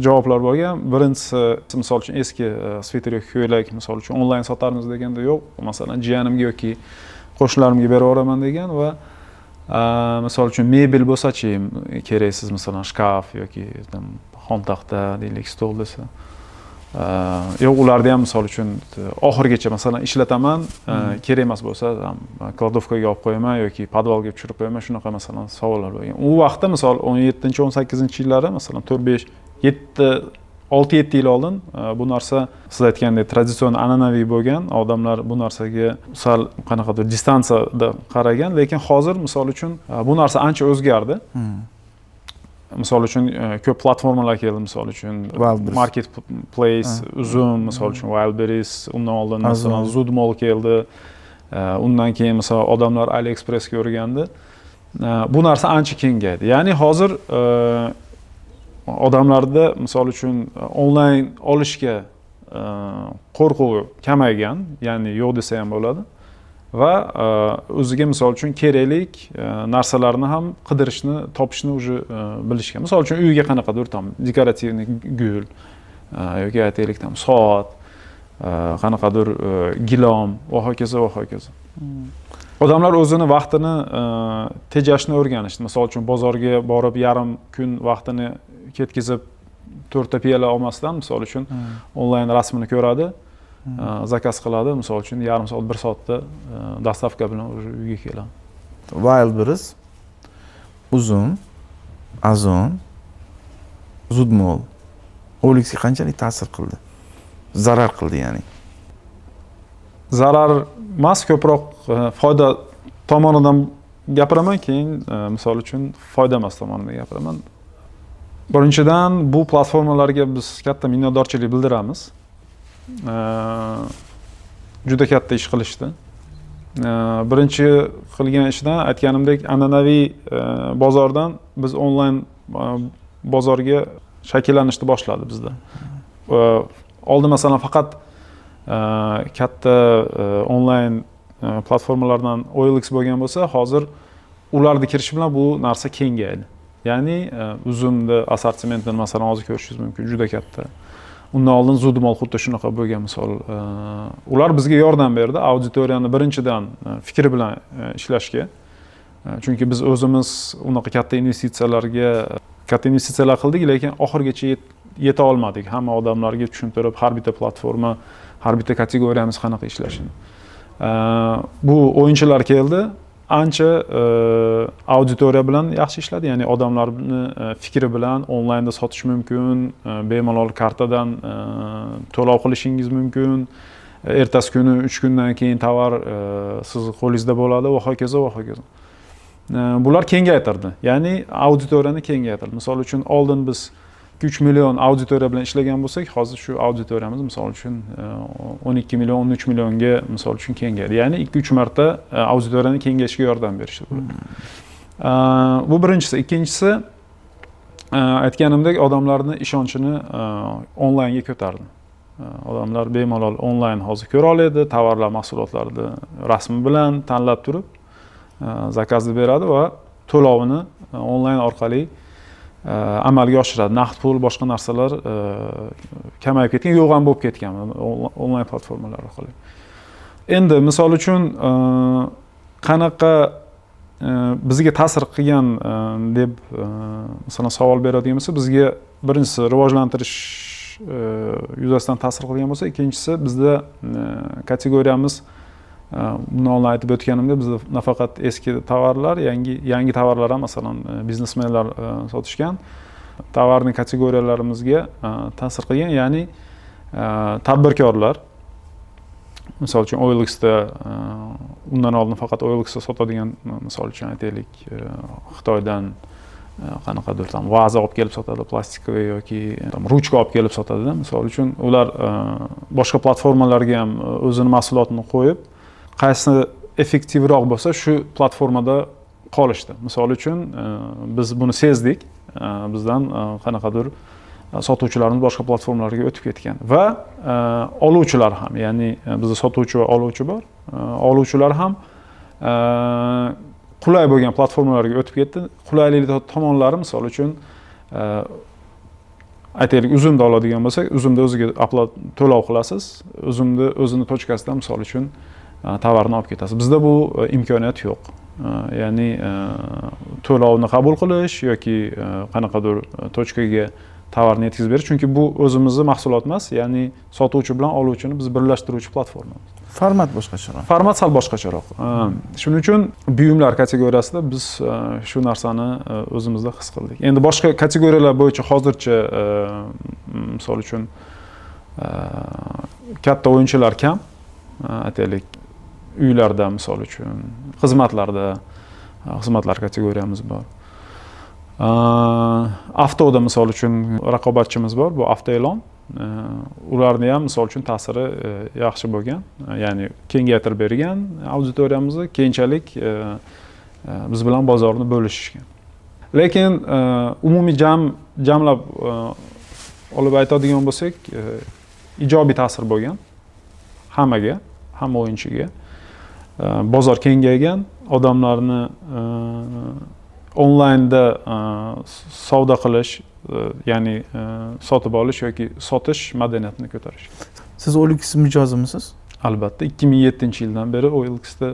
javoblar bo'lgan. Birinchisi, misol uchun, eski sviter yoki ko'ylak, misol uchun, onlayn sotarmiz deganda, yo'q, masalan, jiyanimga yoki qo'shnilarimga berib yuboraman degan va misol uchun, mebel bo'lsa-chi, keraksiz, masalan, shkaf yoki там xontaxta deylik, stol desa, yo'q, ularni ham, misol uchun, oxirigacha, masalan, ishlataman, kerak emas bo'lsa, там кладовка ga olib qo'yaman yoki podvalga tushirib qo'yaman, shunaqa, masalan, savollar bo'lgan. U vaqtda, misol, 17-18-yillari, masalan, 4, 5, 7 6-7 yil oldin bu narsa, siz aytgandek, традицион, an'anaviy bo'lgan, odamlar bu narsaga sal qanaqadir distansiyada qaragan. Lekin hozir, misol uchun, bu narsa ancha o'zgardi. Misol uchun, ko'p platformalar keldi, misol uchun, Wildberries. Marketplace, Uzum, misol uchun, Wildberries, undan oldin, masalan, Ozon. Zudmall keldi. Undan keyin, masalan, odamlar AliExpressga o'rgandi. Bu narsa ancha kengaydi. Ya'ni hozir odamlarda, misol uchun, onlayn olishga qo'rquv kamaygan, ya'ni yo'q desa ham bo'ladi, va o'ziga, misol uchun, keraklik narsalarni ham qidirishni, topishni уже bilishgan. Misol uchun, uyga qanaqadir там декоративный gul yoki, aytaylik, там soat, qanaqadir gilom va hokazo, va hokazo. Odamlar o'zini vaqtini tejashni o'rganishdi. Misol uchun, bozorga borib, yarim kun vaqtini ketkazib, to'rtta piyola olmasdan, misol uchun, onlayn rasmini ko'radi, заказ qiladi, misol uchun, yarim soat, bir soatda доставка bilan уже uyga keladi. Wildberries, Uzum, Ozon, Zudmall OLXga qanchalik ta'sir qildi? Zarar qildi, ya'ni. Zarar emas, ko'proq foyda tomonidan gapiraman, keyin misol uchun, foyda emas tomonidan gapiraman. Birinchidan, bu platformalarga biz katta minnatdorchilik bildiramiz. Juda katta ish qilishdi. Birinchi qilgan ishidan, aytganimdek, an'anaviy bozordan biz onlayn bozorga shakllanishni boshladi bizda. Oldin, masalan, faqat katta onlayn platformalardan OLX bo'lgan bo'lsa, hozir ularni kirishi bilan bu narsa kengaydi. Ya'ni Uzumni assortimentini, masalan, hozir ko'rishingiz mumkin, juda katta. Undan oldin Zudmol xuddi shunaqa bo'lgan, misol. Ular bizga yordam berdi auditoriyani birinchidan fikri bilan ishlashga. Chunki biz o'zimiz unaqa katta investitsiyalar qildik, lekin oxirigacha yeta olmadik hamma odamlarga tushuntirib, har bitta platforma, har bitta kategoriyamiz qanaqa ishlashini. Bu o'yinchilar keldi, ancha auditoriya bilan yaxshi ishladi, ya'ni odamlarni fikri bilan onlaynda sotish mumkin, bemalol kartadan to'lov qilishingiz mumkin, ertasi kuni, 3 kundan keyin tovar sizni qo'lingizda bo'ladi va hokazo, va hokazo. Bular kengaytirdi, ya'ni auditoriyani kengaytirdi. Misol uchun, oldin biz 2-3 million auditoriya bilan ishlagan bo'lsak, hozir shu auditoriyamiz, misol uchun, 12 million, 13 millionga, misol uchun, kengaydi. Ya'ni 2-3 marta auditoriyani kengayishiga yordam berishdi bular. Bu birinchisi. Ikkinchisi, aytganimdek, odamlarni ishonchini onlaynga ko'tardi. Odamlar bemalol onlayn hozir ko'ra oladi tovarlar, mahsulotlarni rasmi bilan tanlab turib, заказ ni beradi va to'lovini onlayn orqali amalga oshiradi. Naqd pul, boshqa narsalar kamayib ketgan, yo'q ham bo'lib ketgan onlayn platformalar orqali. Endi, misol uchun, qanaqa bizga ta'sir qilgan deb, masalan, savol beradigan bo'lsa, bizga birinchisi rivojlantirish yuzasidan ta'sir qilgan bo'lsa, ikkinchisi bizda kategoriyamiz, bundan oldin aytib o'tganimdek, bizda nafaqat eski tovarlar, yangi yangi tovarlar ham, masalan, biznesmenlar sotishgan tovarni kategoriyalarimizga ta'sir qilgan. Ya'ni tadbirkorlar, misol uchun, OLXda, undan oldin faqat OLXda sotadigan, misol uchun, aytaylik, Xitoydan qanaqadir там vaza olib kelib sotadi, пластиковый, yoki там ruchka olib kelib sotadida, misol uchun, ular boshqa platformalarga ham o'zini mahsulotini qo'yib, qaysi effektivroq bo'lsa, shu platformada qolishdi. Misol uchun, biz buni sezdik, bizdan qanaqadir sotuvchilarimiz boshqa platformalarga o'tib ketgan va oluvchilar ham, ya'ni bizda sotuvchi va oluvchi bor, oluvchilar ham qulay bo'lgan platformalarga o'tib ketdi. Qulaylik tomonlari, misol uchun, aytaylik, Uzumda oladigan bo'lsak, Uzumda o'ziga to'lov qilasiz, Uzumni o'zini точка sidan, misol uchun, tovarni olib ketasiz. Bizda bu imkoniyat yo'q. Ya'ni to'lovni qabul qilish yoki qanaqadir точка ga tovarni yetkazib berish, chunki bu o'zimizni mahsulot emas, ya'ni sotuvchi bilan oluvchini biz birlashtiruvchi platformamiz. Format boshqacharoq. Format sal boshqacharoq. Shuning uchun buyumlar kategoriyasida biz shu narsani o'zimizda his qildik. Endi boshqa kategoriyalar bo'yicha hozircha, misol uchun, katta o'yinchilar kam. Aytaylik, uylarda, misol uchun, xizmatlarda, xizmatlar kategoriyamiz bor. Avtoda, misol uchun, raqobatchimiz bor, bu avtoelon. Ularni ham, misol uchun, ta'siri yaxshi bo'lgan, ya'ni kengaytirib bergan auditoriyamizni, keyinchalik biz bilan bozorni bo'lishishgan. Lekin umumiy jamlab olib aytadigan bo'lsak, ijobiy ta'sir bo'lgan hammaga, hamma o'yinchiga. Bozor kengaygan, odamlarni onlaynda savdo qilish, ya'ni sotib olish yoki sotish madaniyatini ko'tarish. Siz OLX mijozimisiz? Albatta, 2007-yildan beri OLXda.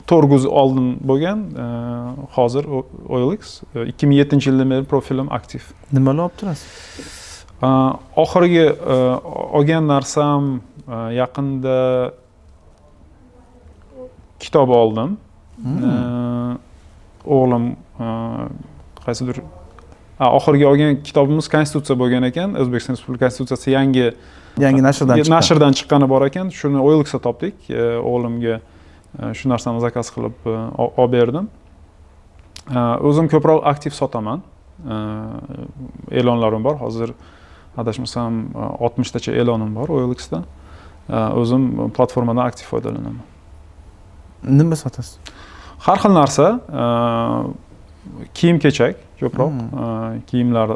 Torguz oldin bo'lgan, hozir OLX. 2007-yildan beri profilim aktiv. Nimalar olib turasiz? Oxirgi olgan narsam, yaqinda kitob oldim. O'g'lim qaysidir, oxirgi olgan kitobimiz Konstitutsiya bo'lgan ekan. O'zbekiston Respublikasi Konstitutsiyasi yangi Yangi nashrdan chiqqan. Nashrdan chiqqani bor ekan. Shuni OLXda topdik. O'g'limga shu narsani zakaz qilib olib berdim. O'zim ko'proq aktiv sotaman. E'lonlarim bor. Hozir, adashmasam, 60 tacha e'lonim bor OLXda. O'zim platformadan aktiv foydalanaman. Nima sotasiz? Har xil narsa, kiyim kechak ko'proq, kiyimlar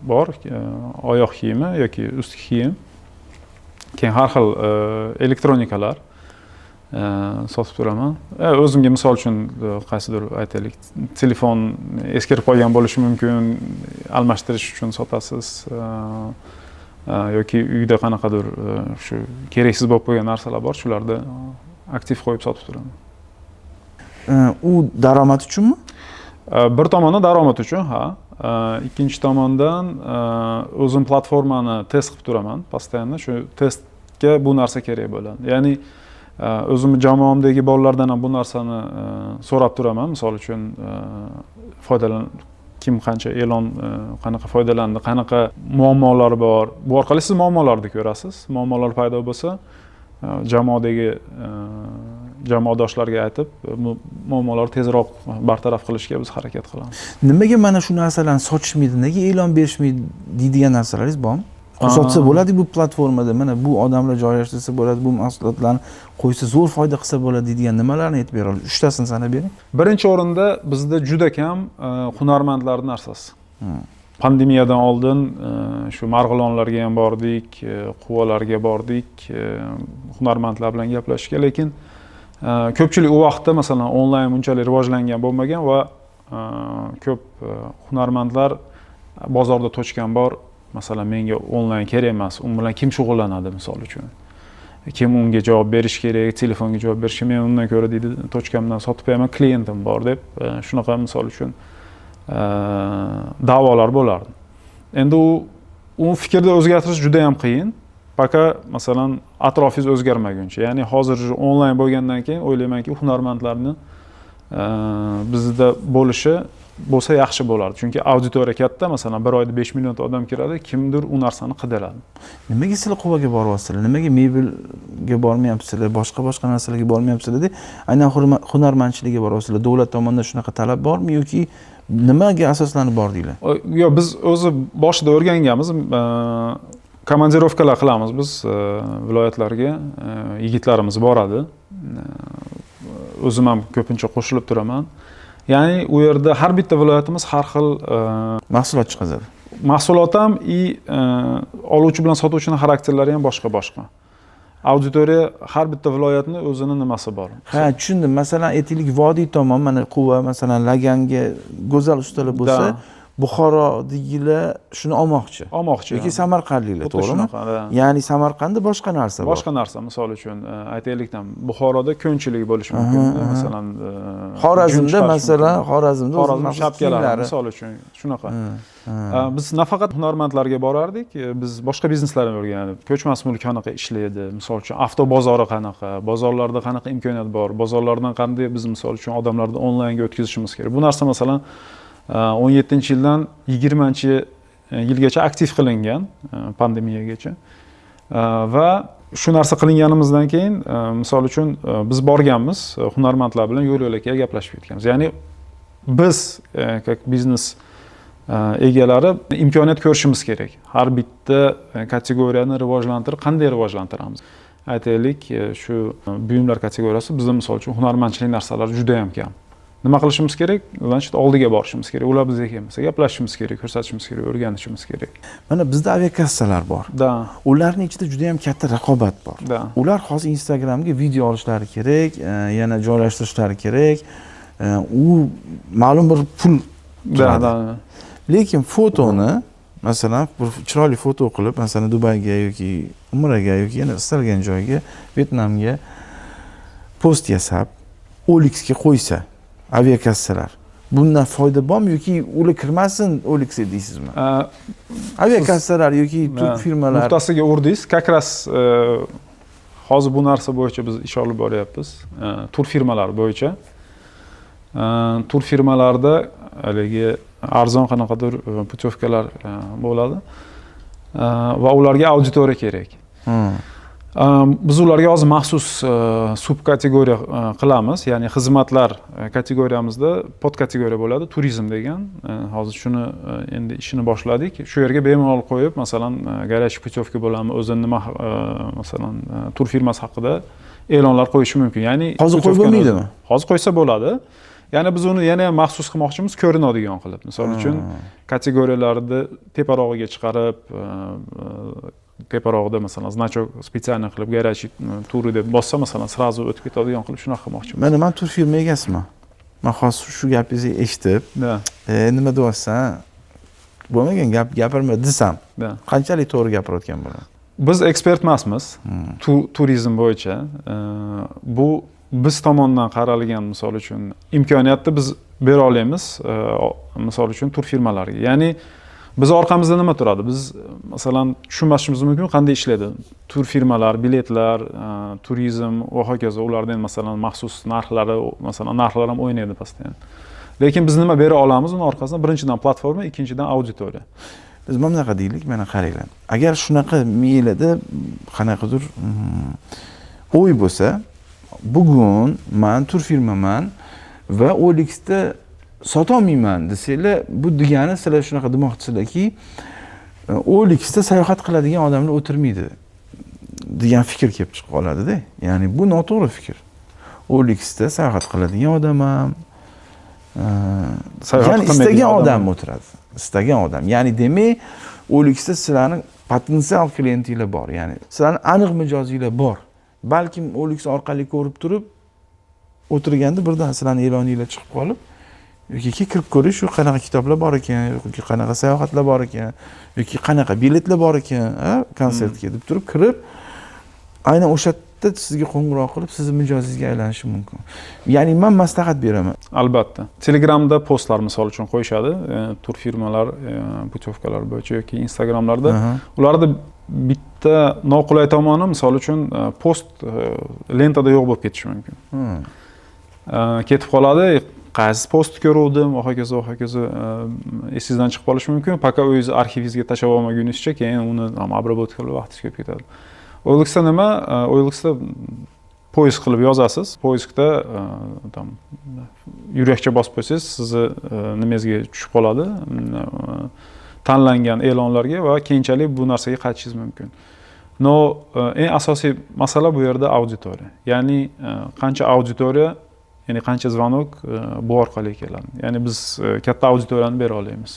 bor, oyoq kiyimi yoki ustki kiyim, keyin har xil elektronikalar sotib turaman. O'zimga, misol uchun, qaysidir, aytaylik, telefon eskirib qolgan bo'lishi mumkin, almashtirish uchun sotasiz, yoki uyda qanaqadir shu keraksiz bo'lib qolgan narsalar bor, shularni aktiv qo'yib sotib turaman. U daromad uchunmi? Bir tomondan daromad uchun, ha. Ikkinchi tomondan, o'zim platformani test qilib turaman постоянно. Shu testga bu narsa kerak bo'ladi. Ya'ni o'zimni jamoamdagi bolalardan ham bu narsani so'rab turaman. Misol uchun, foydalan kim qancha e'lon, qanaqa foydalandi, qanaqa muammolar bor. Bu orqali siz muammolarni ko'rasiz. Muammolar paydo bo'lsa, jamoadagi jamoadoshlarga aytib, bu muammolarni tezroq bartaraf qilishga biz harakat qilamiz. Nimaga mana shu narsalarni sotishmaydi, nega e'lon berishmaydi deydigan narsalaringiz bormi? Sotsa bo'ladi bu platformada, mana bu odamlar joylashtirsa bo'ladi, bu mahsulotlarni qo'ysa, zo'r foyda qilsa bo'ladi deydigan nimalarni aytib bera olasiz? Uchtasini sanab bering. Birinchi o'rinda bizda juda kam hunarmandlarni narsasi. Pandemiyadan oldin shu Marg'ilonlarga ham bordik, Quvalarga bordik, hunarmandlar bilan gaplashishga, lekin ko'pchilik u vaqtda, masalan, onlayn unchalik rivojlangan bo'lmagan va ko'p hunarmandlar bozorda точка m bor, masalan, menga onlayn kerak emas, u bilan kim shug'ullanadi, misol uchun, kim unga javob berish kerak, telefonga javob berish kerak, men undan ko'ra, deydi, точка mdan sotib qo'yaman, klientim bor deb, shunaqa, misol uchun, da'volar bo'lardi. Endi u fikrni o'zgartirish juda yam qiyin, пока, masalan, atrofingiz o'zgarmaguncha. Ya'ni hozir onlayn bo'lgandan keyin o'ylaymanki, hunarmandlarni bizda bo'lishi bo'lsa yaxshi bo'lardi, chunki auditoriya katta. Masalan, bir oyda 5 millionta odam kiradi, kimdir u narsani qidiradi. Nimaga sizlar Quvaga boryapsizlar? Nimaga mebelga bormayapsizlar, boshqa boshqa narsalarga bormayapsizlar deb, aynan hunarmandchilikka boryapsizlar? Davlat tomonidan shunaqa talab bormi yoki nimaga asoslanib bordinglar? Yo'q, biz o'zi boshida o'rganganmiz, komandirovkalar qilamiz biz viloyatlarga, yigitlarimiz boradi, o'zim ham ko'pincha qo'shilib turaman. Ya'ni u yerda har bitta viloyatimiz har xil mahsulot chiqazadi. Mahsulot ham и oluvchi bilan sotuvchini xarakterlari ham boshqa boshqa auditoriya, har bitta viloyatni o'zini nimasi bor. Ha, tushundim. Masalan, aytaylik, vodiy tomon, mana Quva, masalan, Laganga go'zal ustalar bo'lsa, Buxorodagilar shuni olmoqchi. Olmoqchi. Yoki samarqandliklar, Xuddi to'g'rimi? shunaqa, да. Ya'ni Samarqandda boshqa narsa bor. Boshqa narsa, misol uchun, aytaylik, tam Buxoroda ko'nchilik bo'lishi mumkin, masalan, jun Xorazmda chiqarish masalan, mumkin. Xorazmda o'zini Xorazm maxsus shapkalari, kiyimlari. misol uchun, shunaqa. Biz nafaqat hunarmandlarga borardik, biz boshqa bizneslarni o'rgandik. Ko'chmas mulk qanaqa ishlaydi, misol uchun, avto bozori qanaqa, bozorlarda qanaqa imkoniyat bor, bozorlardan qanday biz, misol uchun, odamlarni onlaynga o'tkazishimiz kerak. Bu narsa, masalan, 17-yildan 20-yilgacha aktiv qilingan, pandemiyagacha. Va shu narsa qilinganimizdan keyin, misol uchun, biz borganmiz, hunarmandlar bilan yo'l yo'lakay gaplashib ketganmiz. Ya'ni biz, как biznes egalari, imkoniyat ko'rishimiz kerak. Har bitta kategoriyani rivojlantirib, qanday rivojlantiramiz? Aytaylik, shu buyumlar kategoriyasi bizda, misol uchun, hunarmandchilik narsalari juda ham kam. Nima qilishimiz kerak? Значит, oldiga borishimiz kerak. Ular bizga kelmasa, gaplashishimiz kerak, ko'rsatishimiz kerak, o'rganishimiz kerak. Mana bizda aviakassalar bor. Ularning ichida juda ham katta raqobat bor. Ular hozir Instagramga video olishlari kerak, yana joylashtirishlari kerak. U ma'lum bir pul turadi. Да. Lekin fotoni, masalan, bir chiroyli foto qilib, masalan, Dubayga yoki Umraga yoki yana istalgan joyga, Vyetnamga post yasab, OLXga qo'ysa aviakassalar, bundan foyda bormi yoki ular kirmasin OLXga deysizmi? Aviakassalar yoki tur firmalar. Nuqtasiga urdingiz. Как раз hozir bu narsa bo'yicha biz ish olib boryapmiz. Tur firmalari bo'yicha. Tur firmalarda haligi arzon qanaqadir путёвка lar bo'ladi. Va ularga auditoriya kerak. Biz ularga hozir maxsus subkategoriya qilamiz, ya'ni xizmatlar kategoriyamizda podkategoriya bo'ladi, turizm degan. Hozir shuni endi ishini boshladik. Shu yerga bemalol qo'yib, masalan, горячий путевка bo'ladimi, o'zi nima, masalan, tur firmasi haqida e'lonlar qo'yishi mumkin. Ya'ni Hozir qo'yib путёвка ni bo'lmaydimi? Hozir qo'ysa bo'ladi. Ya'ni biz uni yana ham maxsus qilmoqchimiz, ko'rinadigan qilib. Misol uchun, kategoriyalarni teparog'iga chiqarib, teparog'ida, masalan, значок специально qilib, горячий туры deb bossa, masalan, сразу o'tib ketadigan qilib, shunaqa qilmoqchimiz. Mana man tur firma egasiman. Man hozir shu gapingizni eshitib, nima deyapsan? Bo'lmagan gap gapirma desam, qanchalik to'g'ri gapirayotgan bo'laman? Biz ekspert emasmiz turizm bo'yicha. Bu biz tomondan qaralgan, misol uchun, imkoniyatni biz bera olamiz, misol uchun, tur firmalariga. Ya'ni biz orqamizda nima turadi? Biz, masalan, tushunmasligimiz mumkin, qanday ishlaydi. Tur firmalar, biletlar, turizm va hokazo, ularda endi, masalan, maxsus narxlari, masalan, narxlar ham o'ynaydi постоянно. Lekin biz nima bera olamiz uni orqasidan? Birinchidan platforma, ikkinchidan auditoriya. Biz mana bunaqa deylik, mana qaranglar. Agar shunaqa miyada qanaqadir o'y bo'lsa, bugun man tur firmaman va OLXda sotolmayman desanglar, bu degani sizlar shunaqa demoqchisizlarki, OLXda sayohat qiladigan odamlar o'tirmaydi degan fikr kelib chiqib qoladida. Ya'ni bu noto'g'ri fikr. OLXda sayohat qiladigan odam ham, Sayohat ya'ni qilmaydigan istagan odam odam o'tiradi. Istagan odam. Ya'ni demak, OLXda sizlarning potensial klientinglar bor. Ya'ni sizlarning aniq mijozinglar bor. Balkim OLX orqali ko'rib turib o'tirganda birdan sizlarning e'loninglar chiqib qolib, yoki kirib ko'rish, shu qanaqa kitoblar bor ekan, yoki qanaqa sayohatlar bor ekan, yoki qanaqa biletlar bor ekan, ha, konsertga deb turib kirib, aynan o'sha yerda sizga qo'ng'iroq qilib, sizni mijozingizga aylanishi mumkin. Ya'ni man maslahat beraman. Albatta. Telegramda postlar, misol uchun, qo'yishadi, tur firmalar, путёвка lar bo'yicha yoki Instagramlarda. Ularda bitta noqulay tomoni, misol uchun, post lentada yo'q bo'lib ketishi mumkin. Ketib qoladi, qaysi postni ko'ruvdim va hokazo, va hokazo, esingizdan chiqib qolishi mumkin. Пока o'zingiz arxivingizga tashlab olmaguningizcha, keyin uni ham обработка qilib vaqtingiz ko'p ketadi. OLXda nima? OLXda поиск qilib yozasiz. Поиск da там yurakcha bosib qo'ysangiz, sizni nimangizga tushib qoladi, tanlangan e'lonlarga, va keyinchalik bu narsaga qaytishingiz mumkin. Но eng asosiy masala bu yerda auditoriya. Ya'ni qancha auditoriya, ya'ni qancha звонок bu orqali keladi. Ya'ni biz katta auditoriyani bera olamiz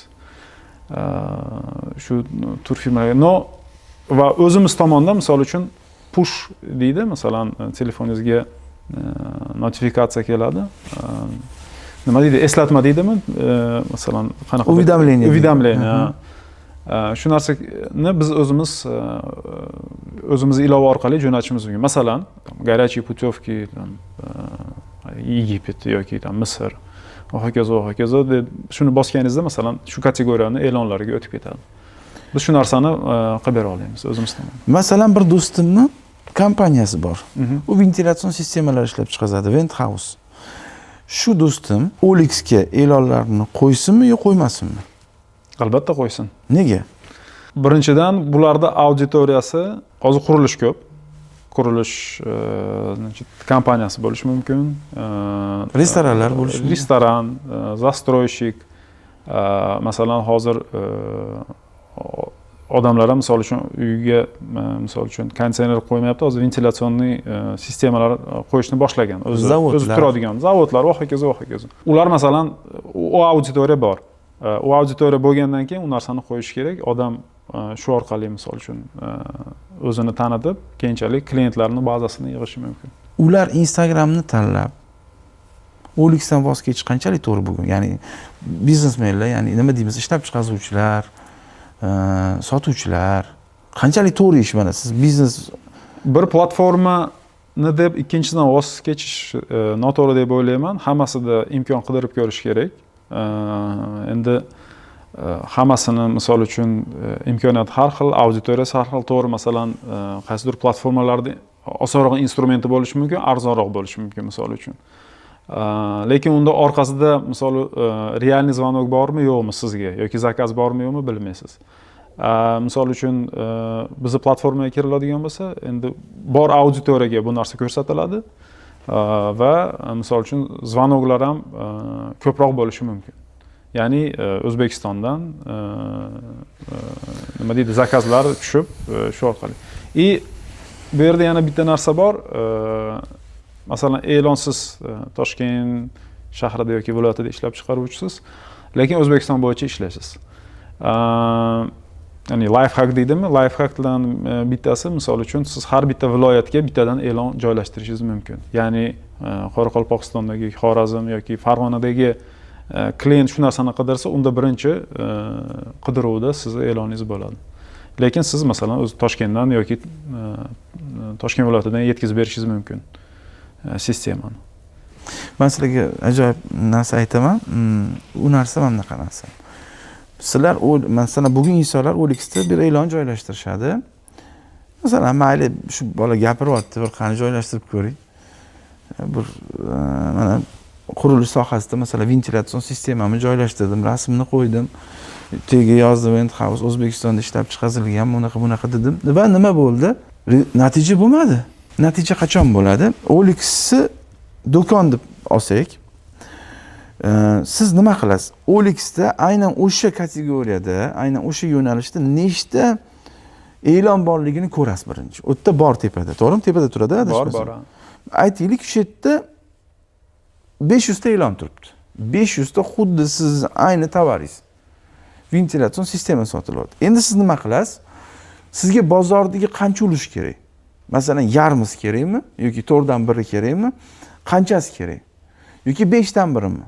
shu tur firmalarga. Но va o'zimiz tomondan, misol uchun, push deydi, masalan, telefoningizga notifikatsiya keladi. Nima deydi, eslatma deydimi, masalan, qanaqa Уведомление. Уведомление. Shu narsani biz o'zimiz ilova orqali jo'natishimiz mumkin. Masalan, горячие путевки там, Египет yoki там Misr va hokazo, va hokazo deb shuni bosganingizda, masalan, shu kategoriyani e'lonlariga o'tib ketadi. Biz shu narsani qilib bera olamiz o'zimiz tomonidan. Masalan, bir do'stimni kompaniyasi bor. U ventilятsion sistemalar ishlab chiqazadi, Vent House. Shu do'stim OLXga e'lonlarni qo'ysinmi yo qo'ymasinmi? Albatta qo'ysin. Nega? Birinchidan, bularda auditoriyasi hozir qurilish ko'p, qurilish, значит, kompaniyasi bo'lishi mumkin, Restoranlar bo'lishi mumkin. Restoran, застройщик, masalan, hozir odamlar ham, misol uchun, uyiga, misol uchun, konditsioner qo'ymayapti, hozir вентиляционный sistemalar qo'yishni boshlagan, o'zi Zavodlar. O'zi turadigan zavodlar va hokazo, va hokazo. Ular, masalan, u auditoriya bor. U auditoriya bo'lgandan keyin u narsani qo'yish kerak. Odam shu orqali, misol uchun, o'zini tanitib, keyinchalik klientlarni bazasini yig'ishi mumkin. Ular Instagramni tanlab, OLXdan voz kechish qanchalik to'g'ri bugun? Ya'ni biznesmenlar, ya'ni nima deymiz, ishlab chiqaruvchilar, sotuvchilar, qanchalik to'g'ri ish mana siz biznes Bir platformani deb ikkinchisidan voz kechish noto'g'ri deb o'ylayman. Hammasida imkon qidirib ko'rish kerak. Endi hammasini, misol uchun, imkoniyati har xil, auditoriyasi har xil, to'g'ri. Masalan, qaysidir platformalarda osonroq instrumenti bo'lishi mumkin, arzonroq bo'lishi mumkin, misol uchun. Lekin unda orqasida, misol, реальный звонок bormi, yo'qmi sizga yoki zakaz bormi, yo'qmi, bilmaysiz. Misol uchun, bizni platformaga kiriladigan bo'lsa, endi bor auditoriyaga bu narsa ko'rsatiladi va, misol uchun, звонок lar ham ko'proq bo'lishi mumkin. Ya'ni O'zbekistondan nima deydi, zakazlar tushib, shu orqali. И bu yerda yana bitta narsa bor. Masalan, e'lonsiz Toshkent shahrida yoki viloyatida ishlab chiqaruvchisiz, lekin O'zbekiston bo'yicha ishlaysiz. Ya'ni лайфхак deydimi, лайфхак lardan bittasi, misol uchun, siz har bitta viloyatga bittadan e'lon joylashtirishingiz mumkin. Ya'ni Qoraqalpog'istondagi, Xorazm yoki Farg'onadagi klient shu narsani qidirsa, unda birinchi qidiruvda sizni e'loningiz bo'ladi. Lekin siz, masalan, o'zi Toshkentdan yoki Toshkent viloyatidan yetkazib berishingiz mumkin sistemani. Man sizlarga ajoyib narsa aytaman. U narsa mana bunaqa narsa. Sizlar, masalan, bugun insonlar OLXda bir e'lon joylashtirishadi. Masalan, mayli, shu bola gapiryapti, bir qani joylashtirib ko'ring. Bir mana qurilish sohasida, masalan, ventilятsion sistemamni joylashtirdim, rasmini qo'ydim, tagiga yozdim, Vent House O'zbekistonda ishlab chiqarilgan, bunaqa bunaqa dedim va nima bo'ldi? Natija bo'lmadi. Natija qachon bo'ladi? OLXni do'kon deb olsak, siz nima qilasiz? OLXda aynan o'sha kategoriyada, aynan o'sha yo'nalishda nechta e'lon borligini ko'rasiz birinchi. U yerda bor, tepada, to'g'rimi? Tepada turadi, Bor. Adashmasam. Bor, ha. Aytaylik, shu yerda 500 ta e'lon turibdi. 500 ta xuddi sizni ayni tovaringiz. Ventilятsion sistema sotilyapti. Endi siz nima qilasiz? Sizga bozordagi qancha ulush kerak? Masalan, yarmisi kerakmi yoki to'rtdan biri kerakmi? Qanchasi kerak? Yoki beshdan birimi?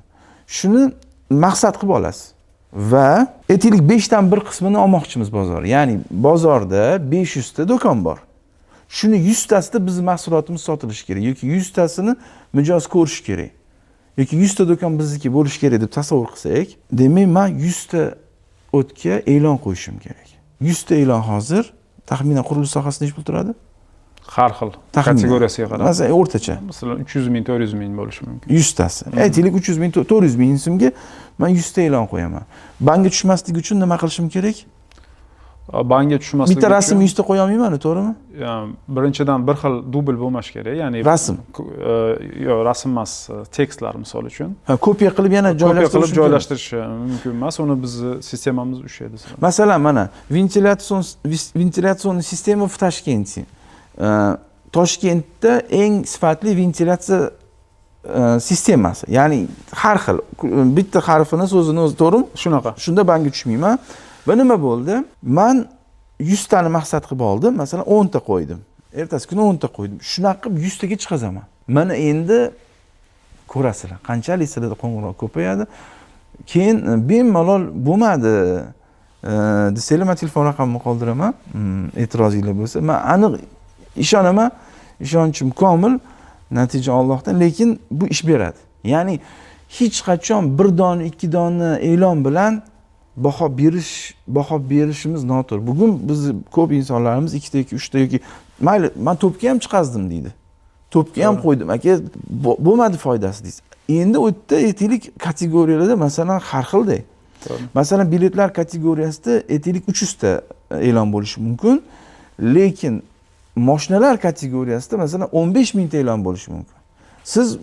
Shuni maqsad qilib olasiz. Va aytaylik, beshdan bir qismini olmoqchimiz bozor. Ya'ni bozorda 500 ta do'kon bor. Shuni 100 tasida bizning mahsulotimiz sotilishi kerak yoki 100 tasini mijoz ko'rishi kerak. Yoki 100 ta do'kon bizniki bo'lishi kerak deb tasavvur qilsak, demak, men 100 ta o'tga e'lon qo'yishim kerak. 100 ta e'lon hozir taxminan qurilish sohasida necha pul turadi? Har xil. Taxminan. Kategoriyasiga qarab. Masalan, o'rtacha. Masalan, 300 ming, 400 ming bo'lishi mumkin. 100 tasi. Aytaylik, 300 ming, 400 ming so'mga men 100 ta e'lon qo'yaman. Banga tushmasligi uchun nima qilishim kerak? Banga tushmasligi Bitta rasm uchun 100 ta qo'ya olmayman, to'g'rimi? Birinchidan, bir xil dubl bo'lmashi kerak. Ya'ni Rasm. Yo'q, rasm emas, tekstlar, misol uchun. Ha, kopiya qilib yana Kopiya qilib joylashtirish mumkin. Joylashtirish mumkin emas. Uni bizni sistemamiz ushlaydi. Masalan, mana вентиляционная система в Ташкенте. Toshkentda eng sifatli ventilyatsiya sistemasi. Ya'ni har xil bitta harfini, so'zini o'zi, to'g'rimi? Shunaqa. Shunda banga tushmayman. Va nima bo'ldi? Man 100 tani maqsad qilib oldim, masalan, 10 ta qo'ydim. Ertasi kuni 10 ta qo'ydim. Shunaqa qilib 100 taga chiqazaman. Mana endi Ko'rasizlar, qanchalik sizlarda qo'ng'iroq ko'payadi. Keyin bemalol bo'lmadi desanglar, man telefon raqamimni qoldiraman. E'tirozinglar bo'lsa, man aniq ishonaman, ishonchim komil, natija Allohdan, lekin bu ish beradi. Ya'ni hech qachon bir dona, ikki dona e'lon bilan baho berishimiz noto'g'ri. Bugun biz ko'p insonlarimiz ikkita yoki uchta yoki mayli, man to'pga ham chiqazdim deydi. To'pga ham qo'ydim, aka, bo'lmadi foydasi deysiz. Endi u yerda aytaylik kategoriyalarda masalan har xilda. Masalan, biletlar kategoriyasida aytaylik 300 ta e'lon bo'lishi mumkin, lekin mashinalar kategoriyasida masalan 15 mingta e'lon bo'lishi mumkin. Siz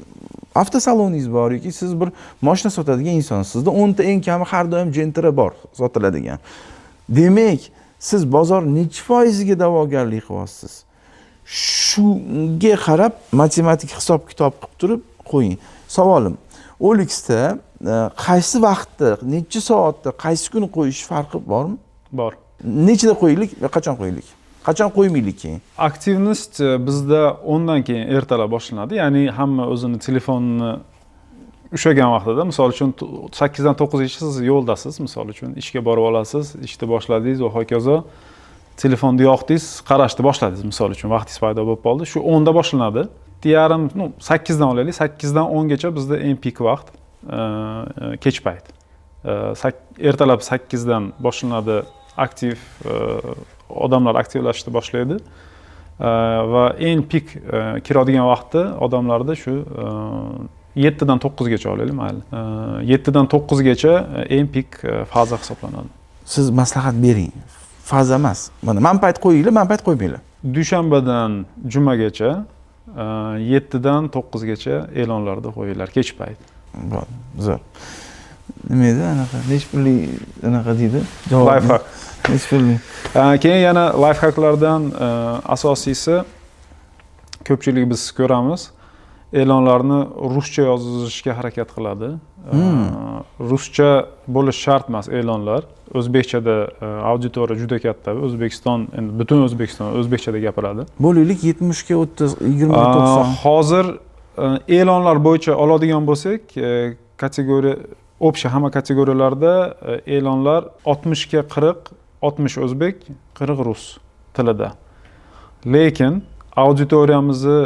avtosaloningiz bor yoki siz bir mashina sotadigan insonsiz, sizda 10 ta eng kami har doim Gentra bor sotiladigan. Demak, siz bozor necha foiziga da'vogarlik qilyapsiz? Shunga qarab matematik hisob kitob qilib turib qo'ying. Savolim, OLXda qaysi vaqtda, necha soatda, qaysi kuni qo'yish farqi bormi? Bor. Nechida qo'yaylik va qachon qo'yaylik? Qachon qo'ymaylik keyin? Активность bizda 10dan keyin ertalab boshlanadi. Ya'ni hamma o'zini telefonini ushlagan vaqtida, misol uchun 8dan 9gacha siz yo'ldasiz, misol uchun ishga borib olasiz, ishni boshladingiz va hokazo, telefonni yoqdingiz, qarashni boshladingiz, misol uchun vaqtingiz paydo bo'lib qoldi. Shu 10da boshlanadi. 7:30, ну, 8dan olaylik, 8dan 10gacha bizda eng pik vaqt, kech payt. Ertalab 8dan boshlanadi aktiv, odamlar aktivlashishni boshlaydi. Va eng pik kiradigan vaqti odamlarda shu 7dan 9gacha olaylik, mayli. 7dan 9gacha eng pik faza hisoblanadi. Siz maslahat bering. Faza emas. Mana man payt qo'yinglar, man payt qo'ymanglar. Dushanbadan jumagacha 7dan 9gacha e'lonlarda qo'yinglar kech payt. Bo'ldi, zo'r. Nima edi anaqa? Necha pullik anaqa deydi? Javob. Lifehack. Necha pullik? Keyin yana lifehacklardan asosiysi, ko'pchilik biz ko'ramiz, e'lonlarni ruscha yozishga harakat qiladi. Ruscha bo'lishi shart emas e'lonlar. O'zbekchada auditoriya juda katta. O'zbekiston, endi butun O'zbekiston o'zbekchada gapiradi. Bo'laylik 70 ga 30, 20 ga 90. Hozir e'lonlar bo'yicha oladigan bo'lsak, kategoriya общий hamma kategoriyalarda e'lonlar 60 ga 40, 60 o'zbek, 40 rus tilida. Lekin auditoriyamizni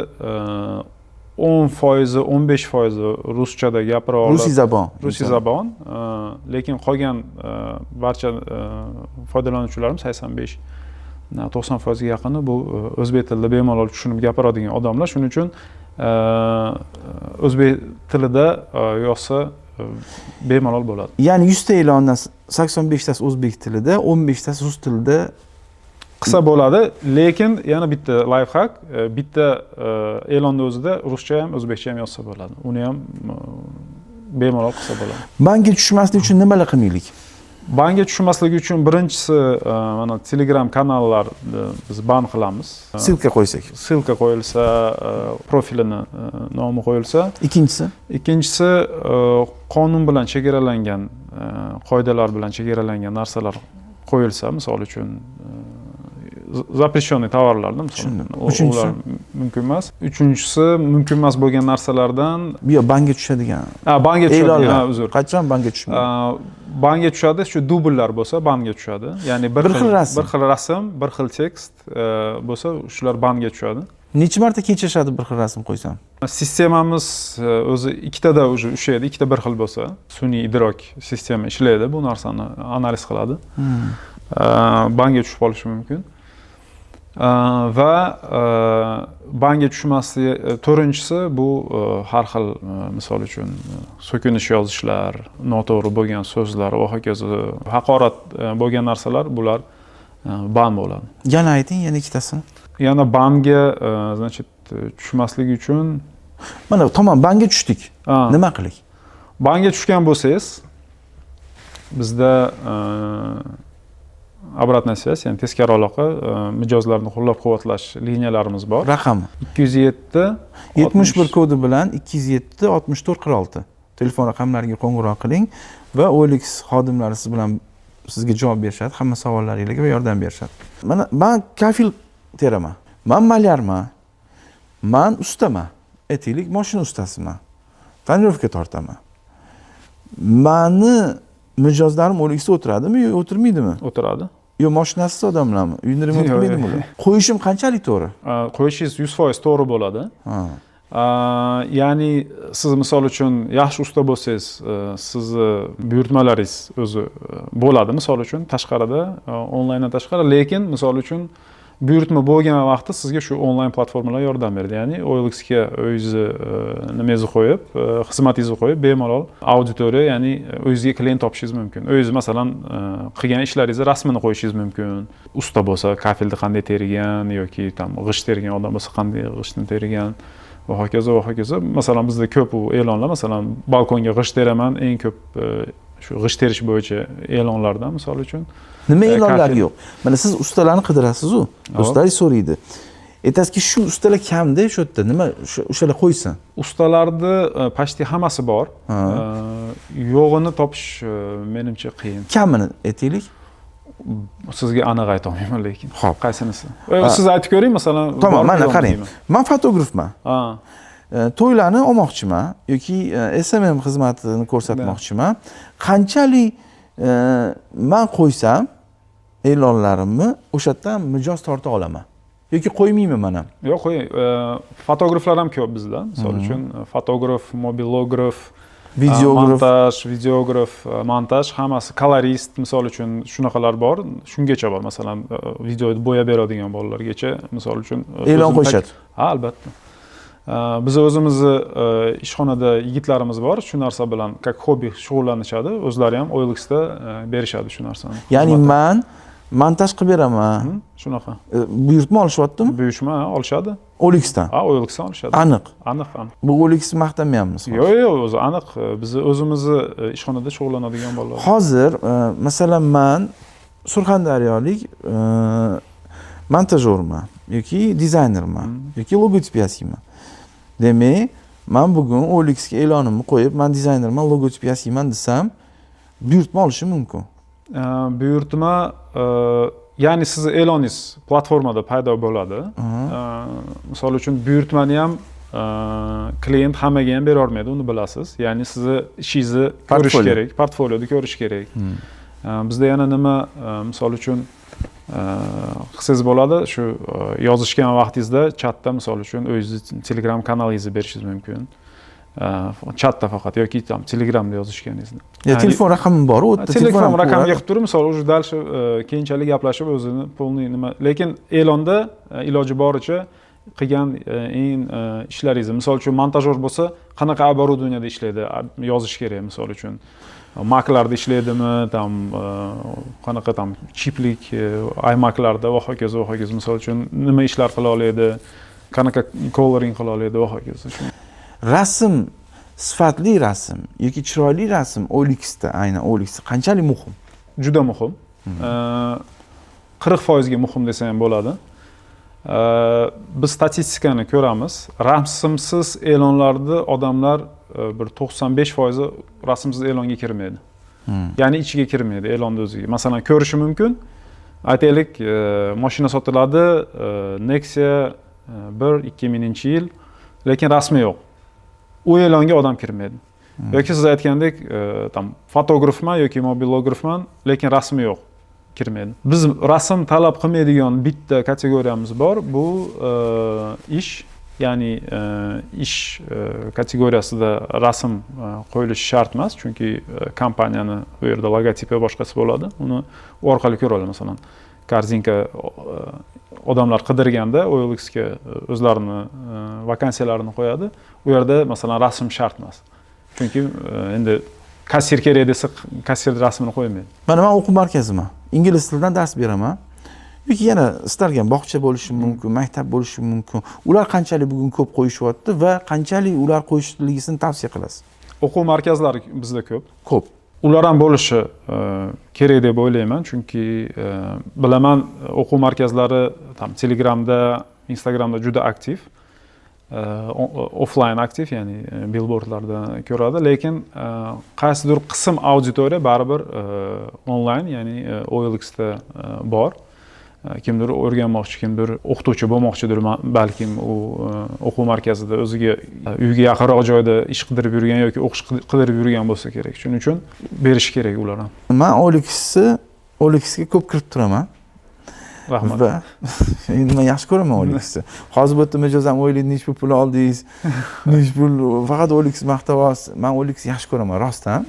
10%, 15% ruschada gapira oladi. Rusiy zabon. Rusiy zabon, lekin qolgan barcha foydalanuvchilarimiz 85 90% ga yaqini bu o'zbek tilida bemalol tushunib gapiradigan odamlar. Shuning uchun o'zbek tilida yozsa bemalol bo'ladi. Ya'ni 100 ta e'londan 85 tasi o'zbek tilida, 15 tasi rus tilida qilsa bo'ladi. Lekin yana bitta lifehack, bitta e'lonni o'zida ruscha ham, o'zbekcha ham yozsa bo'ladi. Uni ham bemalol qilsa bo'ladi. Bankka tushmaslik uchun nimalar qilmaylik? Bankka tushmasligi uchun birinchisi, mana Telegram kanallarni biz ban qilamiz. Ссылка qo'ysak. Ссылка qo'yilsa, profilini nomi qo'yilsa. Ikkinchisi? Ikkinchisi, qonun bilan chegaralangan, qoidalar bilan chegaralangan narsalar qo'yilsa, misol uchun запрещенный tovarlarni, misol Tushundim. Uchinchisi? Ular mumkin emas. Uchinchisi, mumkin emas bo'lgan narsalardan Bu yoq banga tushadigan. Ha, banga tushadigan, E'lonlar. ha, uzr. Qachon banga tushmaydi? Banga tushadi, shu dubllar bo'lsa banga tushadi. Ya'ni Bir xil rasm. Bir xil rasm, bir xil tekst bo'lsa, shular banga tushadi. Necha marta kechishadi bir xil rasm qo'ysam? Sistemamiz o'zi ikkitada уже ushlaydi, ikkita bir xil bo'lsa, sun'iy idrok sistema ishlaydi, bu narsani analiz qiladi. Banga tushib qolishi mumkin. Va banga tushmasligi, to'rtinchisi bu har xil, misol uchun so'kinish yozishlar, noto'g'ri bo'lgan so'zlar va hokazo, haqorat bo'lgan narsalar, bular ban bo'ladi. Yana ayting, yana ikkitasini. Yana banga, значит, tushmaslik uchun Mana tamom, banga tushdik. Nima qilik? Banga tushgan bo'lsangiz, bizda обратная связь, ya'ni teskari aloqa, mijozlarni qo'llab-quvvatlash liniyalarimiz bor. Raqami? 207 71 kodi bilan 207 64 46 telefon raqamlariga qo'ng'iroq qiling va OLX xodimlari siz bilan sizga javob berishadi, hamma savollaringizga va yordam berishadi. Mana men kafel teraman. Men malyarman. Men ustaman. Aytaylik, mashina ustasiman. Tonirovka tortaman. Mani mijozlarim OLXda o'tiradimi yo o'tirmaydimi? O'tiradi. Yo mashinasiz odamlarmi? Uyini remont Yo'q, qilmaydimi yo'q. ular? Qo'yishim qanchalik to'g'ri? Qo'yishingiz 100% to'g'ri bo'ladi. Ya'ni siz, misol uchun, yaxshi usta bo'lsangiz, sizni buyurtmalaringiz o'zi bo'ladi, misol uchun, tashqarida, onlayndan tashqari. Lekin, misol uchun, buyurtma bo'lgan vaqtda sizga shu onlayn platformalar yordam beradi. Ya'ni OLXga o'zingizni nimangizni qo'yib, xizmatingizni qo'yib, bemalol auditoriya, ya'ni o'zingizga klient topishingiz mumkin. O'zingiz, masalan, qilgan ishlaringizni rasmini qo'yishingiz mumkin. Usta bo'lsa, kafelni qanday tergan yoki там g'isht tergan odam bo'lsa, qanday g'ishtni tergan va hokazo, va hokazo. Masalan, bizda ko'p u e'lonlar, masalan, balkonga g'isht teraman, eng ko'p shu g'isht terish bo'yicha e'lonlardan, misol uchun. Nima e'lonlar Kafel. yo'q? Mana siz ustalarni qidirasiz-u. Do'stlaringiz so'raydi. Aytasizki, shu ustalar kamda shu yerda, nima o'shalar qo'ysin. Ustalarni почти hammasi bor. Yo'g'ini topish menimcha qiyin. Kamini aytaylik. Sizga aniq aytolmayman lekin. Xo'p. Qaysinisi? Siz aytib ko'ring, masalan, Tamom, bormi, mana yo'qmi qarang. deyman. Man fotografman. To'ylarni olmoqchiman yoki SMM xizmatini ko'rsatmoqchiman. Qanchalik man qo'ysam e'lonlarimni, o'sha yerdan mijoz torta olaman yoki qo'ymayman man ham? Yo'q, qo'ying. Fotograflar ham ko'p bizda. Misol uchun, fotograf, mobilograf, Videograf. Montaj, videograf, montaj, hammasi, kolorist, misol uchun, shunaqalar bor. Shungacha bor, masalan, videoni bo'yab beradigan bolalargacha, misol uchun. E'lon O'zim qo'yishadi. Ha, albatta. Biz o'zimizni ishxonada yigitlarimiz bor, shu narsa bilan как хобби shug'ullanishadi. O'zlari ham OLXda berishadi shu narsani. Ya'ni Xizmatini. man montaj qilib beraman. Shunaqa. Buyurtma olishyaptimi? Buyurtma olishadi. OLXdan. Ha, OLXdan olishadi. Aniq. Aniq, aniq. Bu OLX maqtamayapmiz. Yo'q, yo'q, o'zi aniq. Biz o'zimizni ishxonada shug'ullanadigan bolalar. Hozir masalan, man surxondaryolik montajyorman yoki dizaynerman yoki logotip yasayman. Demak, man bugun OLXga e'lonimni qo'yib, man dizaynerman, logotip yasayman desam, buyurtma olishim mumkin. Buyurtma, ya'ni sizni e'loningiz platformada paydo bo'ladi. Misol uchun, buyurtmani ham klient hammaga ham berolmaydi, uni bilasiz. Ya'ni sizni ishingizni ko'rish Portfolio. kerak, portfolioni ko'rish kerak. Bizda yana nima, misol uchun, qilsangiz bo'ladi, shu yozishgan vaqtingizda chatda, misol uchun, o'zingizni Telegram kanalingizni berishingiz mumkin. Chatda faqat yoki там Telegramda yozishganingizda. Ya telefon raqamim bor, u yerda. Telefon ham raqamiga ko'radi. qilib turib, misol, уже дальше keyinchalik gaplashib, o'zini полный nima, lekin e'londa iloji boricha qilgan eng ishlaringizni, misol uchun, montajyor bo'lsa, qanaqa оборудованияda ishlaydi, yozish kerak. Misol uchun, Maclarda ishlaydimi, там qanaqa там chiplik iMaclarda va hokazo, va hokazo. Misol uchun, nima ishlar qila oladi, qanaqa coloring qila oladi va hokazo. Rasm, sifatli rasm yoki chiroyli rasm OLXda, aynan OLXda qanchalik muhim? Juda muhim. 40%ga muhim desa ham bo'ladi. Biz statistikani ko'ramiz, rasmsiz e'lonlarni odamlar bir 95%i rasmsiz e'longa kirmaydi. Ya'ni ichiga kirmaydi, e'lonni o'ziga. Masalan, ko'rishi mumkin, aytaylik, mashina sotiladi, Nexia 1 2000-yil, lekin rasmi yo'q. U e'longa odam kirmaydi. Yoki siz aytgandek, там fotografman yoki mobilografman, lekin rasmi yo'q, kirmaydi. Biz rasm talab qilmaydigan bitta kategoriyamiz bor, bu ish. Ya'ni ish kategoriyasida rasm qo'yilishi shart emas, chunki kompaniyani u yerda logotipi, boshqasi bo'ladi, uni u orqali ko'ra oladi. Masalan, korzinka, odamlar qidirganda OLXga o'zlarini vakansiyalarini qo'yadi, u yerda, masalan, rasm shart emas, chunki endi kassir kerak desa, kassir rasmini qo'ymaydi. Mana man o'quv markaziman, ingliz tilidan dars beraman yoki yana istalgan bog'cha bo'lishi mumkin, maktab bo'lishi mumkin. Ular qanchalik bugun ko'p qo'yishyapti va qanchalik ular qo'yishligisini tavsiya qilasiz? O'quv markazlari bizda ko'p. Ko'p. Ular ham bo'lishi kerak deb o'ylayman, chunki bilaman, o'quv markazlari там Telegramda, Instagramda juda aktiv, offline aktiv, ya'ni billboardlarda ko'radi, lekin qaysidir qism auditoriya baribir onlayn, ya'ni OLXda bor. Kimdir o'rganmoqchi, kimdir o'qituvchi bo'lmoqchidir, balkim u o'quv markazida o'ziga uyga yaqinroq joyda ish qidirib yurgan yoki o'qish qidirib yurgan bo'lsa kerak. Shuning uchun berish kerak ular ham. Man OLXga ko'p kirib turaman. Rahmat. Va endi man yaxshi ko'raman OLXni. Hozir bu yerda mijoz ham o'ylaydi, nechi pul oldingiz, nechi pul, faqat OLX maqtayapsiz. Man OLX yaxshi ko'raman, rostdan.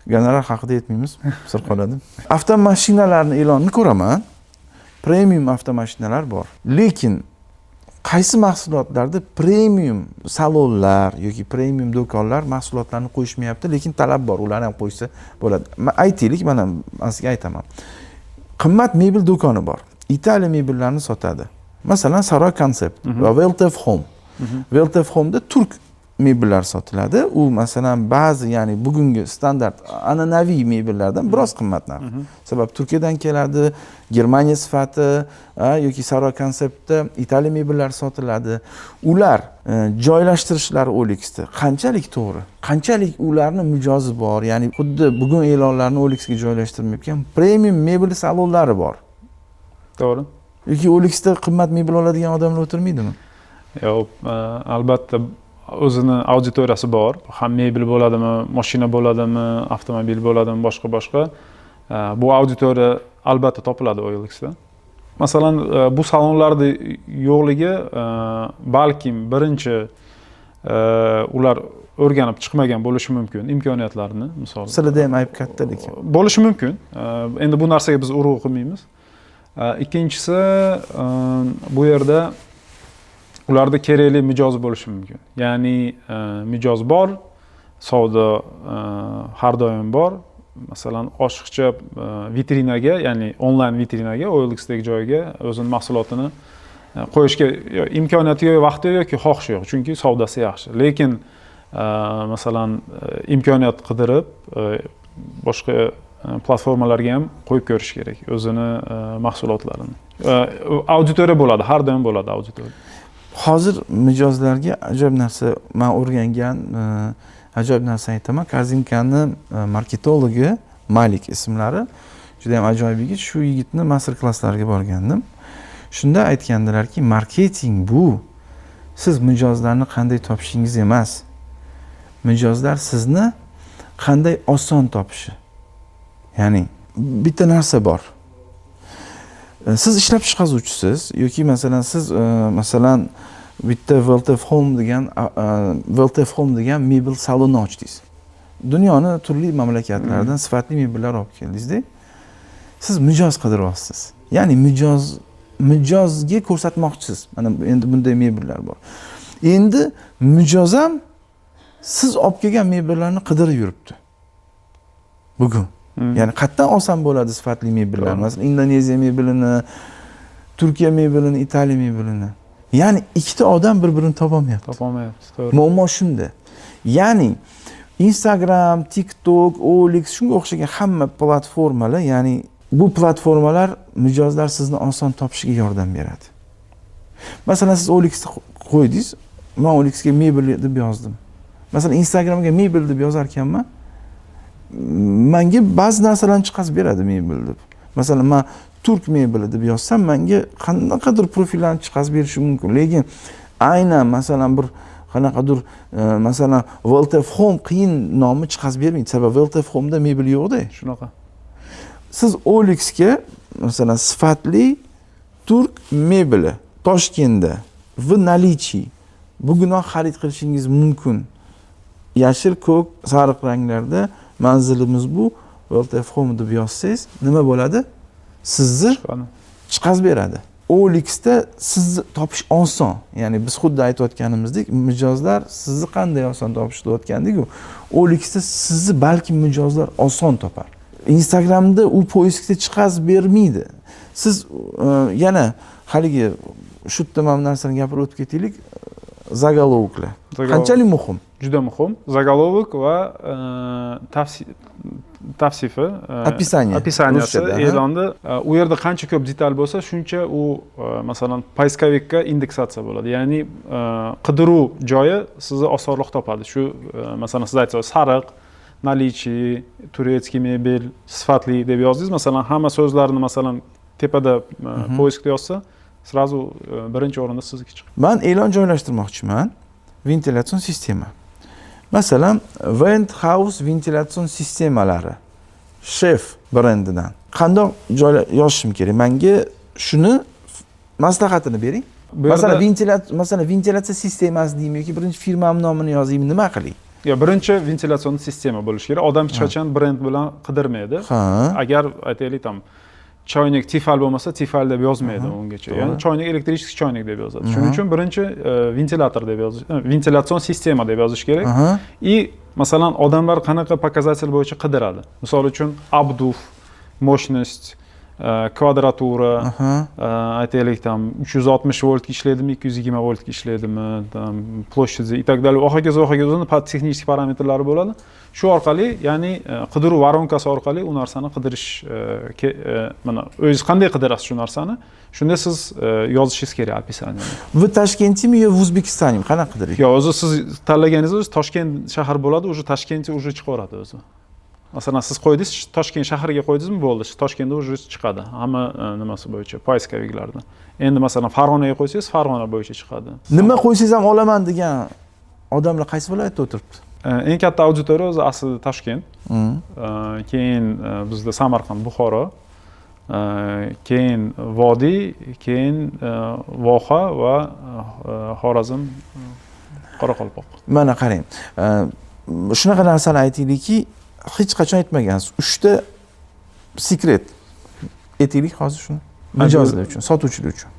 Gonorar haqida aytmaymiz, sir qoladi. Avtomashinalarni e'lonini ko'raman. Premium avtomashinalar bor. Lekin qaysi mahsulotlarda premium salonlar yoki premium do'konlar mahsulotlarni qo'yishmayapti, lekin talab bor, ular ham qo'ysa bo'ladi. Aytaylik, mana man sizga aytaman. Qimmat mebel do'koni bor. Italiya mebellarini sotadi. Masalan, Saroy Concept va Weltef Home. Weltef Home'da turk mebellar sotiladi. U masalan ba'zi, ya'ni bugungi standart an'anaviy mebellardan biroz qimmat narx. Sabab Turkiyadan keladi, Germaniya sifati, yoki Saroy Conceptda Italiya mebellari sotiladi. Ular joylashtirishlari OLXda qanchalik to'g'ri? Qanchalik ularni mijozi bor? Ya'ni xuddi bugun e'lonlarni OLXga joylashtirmayotgan premium mebel salonlari bor. To'g'ri. Yoki OLXda qimmat mebel oladigan odamlar o'tirmaydimi? Yo'q, albatta o'zini auditoriyasi bor. Ham mebel bo'ladimi, mashina bo'ladimi, avtomobil bo'ladimi, boshqa boshqa. Bu auditoriya albatta topiladi OLXda. Masalan, bu salonlarda yo'qligi, balkim birinchi, ular o'rganib chiqmagan bo'lishi mumkin imkoniyatlarini, misol. Sizlarda ham ayb katta lekin. Bo'lishi mumkin. Endi bu narsaga biz urg'u qilmaymiz. Ikkinchisi, bu yerda ularda kerakli mijoz bo'lishi mumkin. Ya'ni mijoz bor, savdo har doim bor. Masalan, oshiqcha vitrinaga, ya'ni onlayn vitrinaga, OLXdagi joyga o'zini mahsulotini qo'yishga imkoniyati yo'q, vaqti yo'q yoki xohishi yo'q, chunki savdosi yaxshi. Lekin masalan, imkoniyat qidirib, boshqa platformalarga ham qo'yib ko'rish kerak o'zini mahsulotlarini. Auditoriya bo'ladi, har doim bo'ladi auditoriya. Hozir mijozlarga ajoyib narsa, men o'rgangan ajoyib narsa aytaman. Korzinkani marketologi Malik ismlari, juda ham ajoyib yigit. Shu yigitni master klasslariga borgandim. Shunda aytgandilarki, marketing bu siz mijozlarni qanday topishingiz emas. Mijozlar sizni qanday oson topishi. Ya'ni bitta narsa bor. Siz ishlab chiqaruvchisiz yoki masalan siz masalan bitta Weltef Home degan Weltef Home degan mebel saloni ochdingiz. Dunyoni turli mamlakatlaridan sifatli mebellar olib keldingizda. Siz mijoz qidiryapsiz. Ya'ni mijozga ko'rsatmoqchisiz. Mana endi bunday mebellar bor. Endi mijoz ham siz olib kelgan mebellarni qidirib yuribdi. Bugun. Ya'ni qayerdan olsam bo'ladi sifatli mebellar? Masalan, Indoneziya mebelini, Turkiya mebelini, Italiya mebelini. Ya'ni ikkita odam bir-birini topolmayapti. Topolmayapti, to'g'ri. Muammo shunda. Ya'ni Instagram, TikTok, OLX shunga o'xshagan hamma platformalar, ya'ni bu platformalar mijozlar sizni oson topishiga yordam beradi. Masalan, siz OLXda qo'ydingiz, men OLXga mebel deb yozdim. Masalan, Instagramga mebel deb yozar ekanman, menga ba'zi narsalarni chiqarib beradi mebel deb. Masalan, men turk mebeli deb yozsam, menga qanaqadir profillarni chiqarib berishi mumkin. Lekin aynan masalan bir qanaqadir, masalan, Weltef Home qiyin nomi chiqarib bermaydi. Sababi Weltef Home'da mebel yo'q-da. Shunaqa. Siz OLXga masalan sifatli turk mebeli Toshkentda в наличии bugunoq xarid qilishingiz mumkin. Yashil, ko'k, sariq ranglarda manzilimiz bu Weltef Home deb yozsangiz nima bo'ladi? Sizni chiqarib beradi. OLXda sizni topish oson. Ya'ni biz xuddi aytayotganimizdek, mijozlar sizni qanday oson topish deyotgandik-ku. OLXda sizni balki mijozlar oson topar. Instagramda u poiskda chiqarib bermaydi. Siz yana haligi shu yerda mana bu narsani gapirib o'tib ketaylik. Zagolovklar. Qanchalik muhim? Juda muhim. Zagolovok va tavsifi, Описание. Описанияsi Ruschada, ha? e'londa. U yerda qancha ko'p detal bo'lsa, shuncha u masalan poiskovikka indeksatsiya bo'ladi. Ya'ni qidiruv joyi sizni osonroq topadi. Shu masalan siz aytsangiz sariq, наличие, турецкий mebel, sifatli deb yozdingiz, masalan hamma so'zlarni masalan Tepada поиск da yozsa, сразу birinchi o'rinda sizniki chiqadi. Man e'lon joylashtirmoqchiman, ventilятsion sistema, masalan, Vent House ventilятsion sistemalari Shef brendidan qandoq yozishim kerak? Manga shuni maslahatini bering. Bu Masalan, yerda masalan, ventilyatsiya sistemasi deymi yoki birinchi firmam nomini yozaymi, nima qilay? Yo, birinchi ventilятsion sistema bo'lishi kerak. Odam hech qachon brend bilan qidirmaydi. Agar, aytaylik, там choynak Tefal bo'lmasa, Tefal deb yozmaydi ungacha. Ya'ni choynak, электрический choynak deb yozadi. Shuning uchun birinchi ventilyator deb yozish, ventilятsion sistema deb yozish kerak. И masalan, odamlar qanaqa показатель bo'yicha qidiradi? Misol uchun, обдув, мощность, квадратура, aytaylik, там 360 voltga ishlaydimi, 220 voltga ishlaydimi, там площади и так далее, va hokazo, va hokazo, uni texnik parametrlari bo'ladi. Shu orqali, ya'ni qidiruv воронка si orqali u narsani qidirish, mana o'zingiz qanday qidirasiz shu narsani, shunda siz yozishingiz kerak описание ni. В Ташкенте mi yo в Узбекистане, qanaqa qidiring? Yo'q, o'zi siz tanlaganingiz o'zi Toshkent shahar bo'ladi, уже Toshkentda уже chiqaveradi o'zi. Masalan, siz qo'ydingiz, Toshkent shahriga qo'ydingizmi, bo'ldi, Toshkentda уже chiqadi hamma nimasi bo'yicha, поисковик larda. Endi masalan, Farg'onaga qo'ysangiz, Farg'ona bo'yicha chiqadi. Nima qo'ysangiz ham olaman degan odamlar qaysi viloyatda o'tiribdi? Eng katta auditoriya o'zi aslida Toshkent. Keyin bizda Samarqand, Buxoro, keyin vodiy, keyin voha va Xorazm, Qoraqalpoq. Mana qarang, shunaqa narsani aytaylikki, hech qachon aytmagansiz, uchta секрет aytaylik hozir shuni mijozlar uchun, sotuvchilar uchun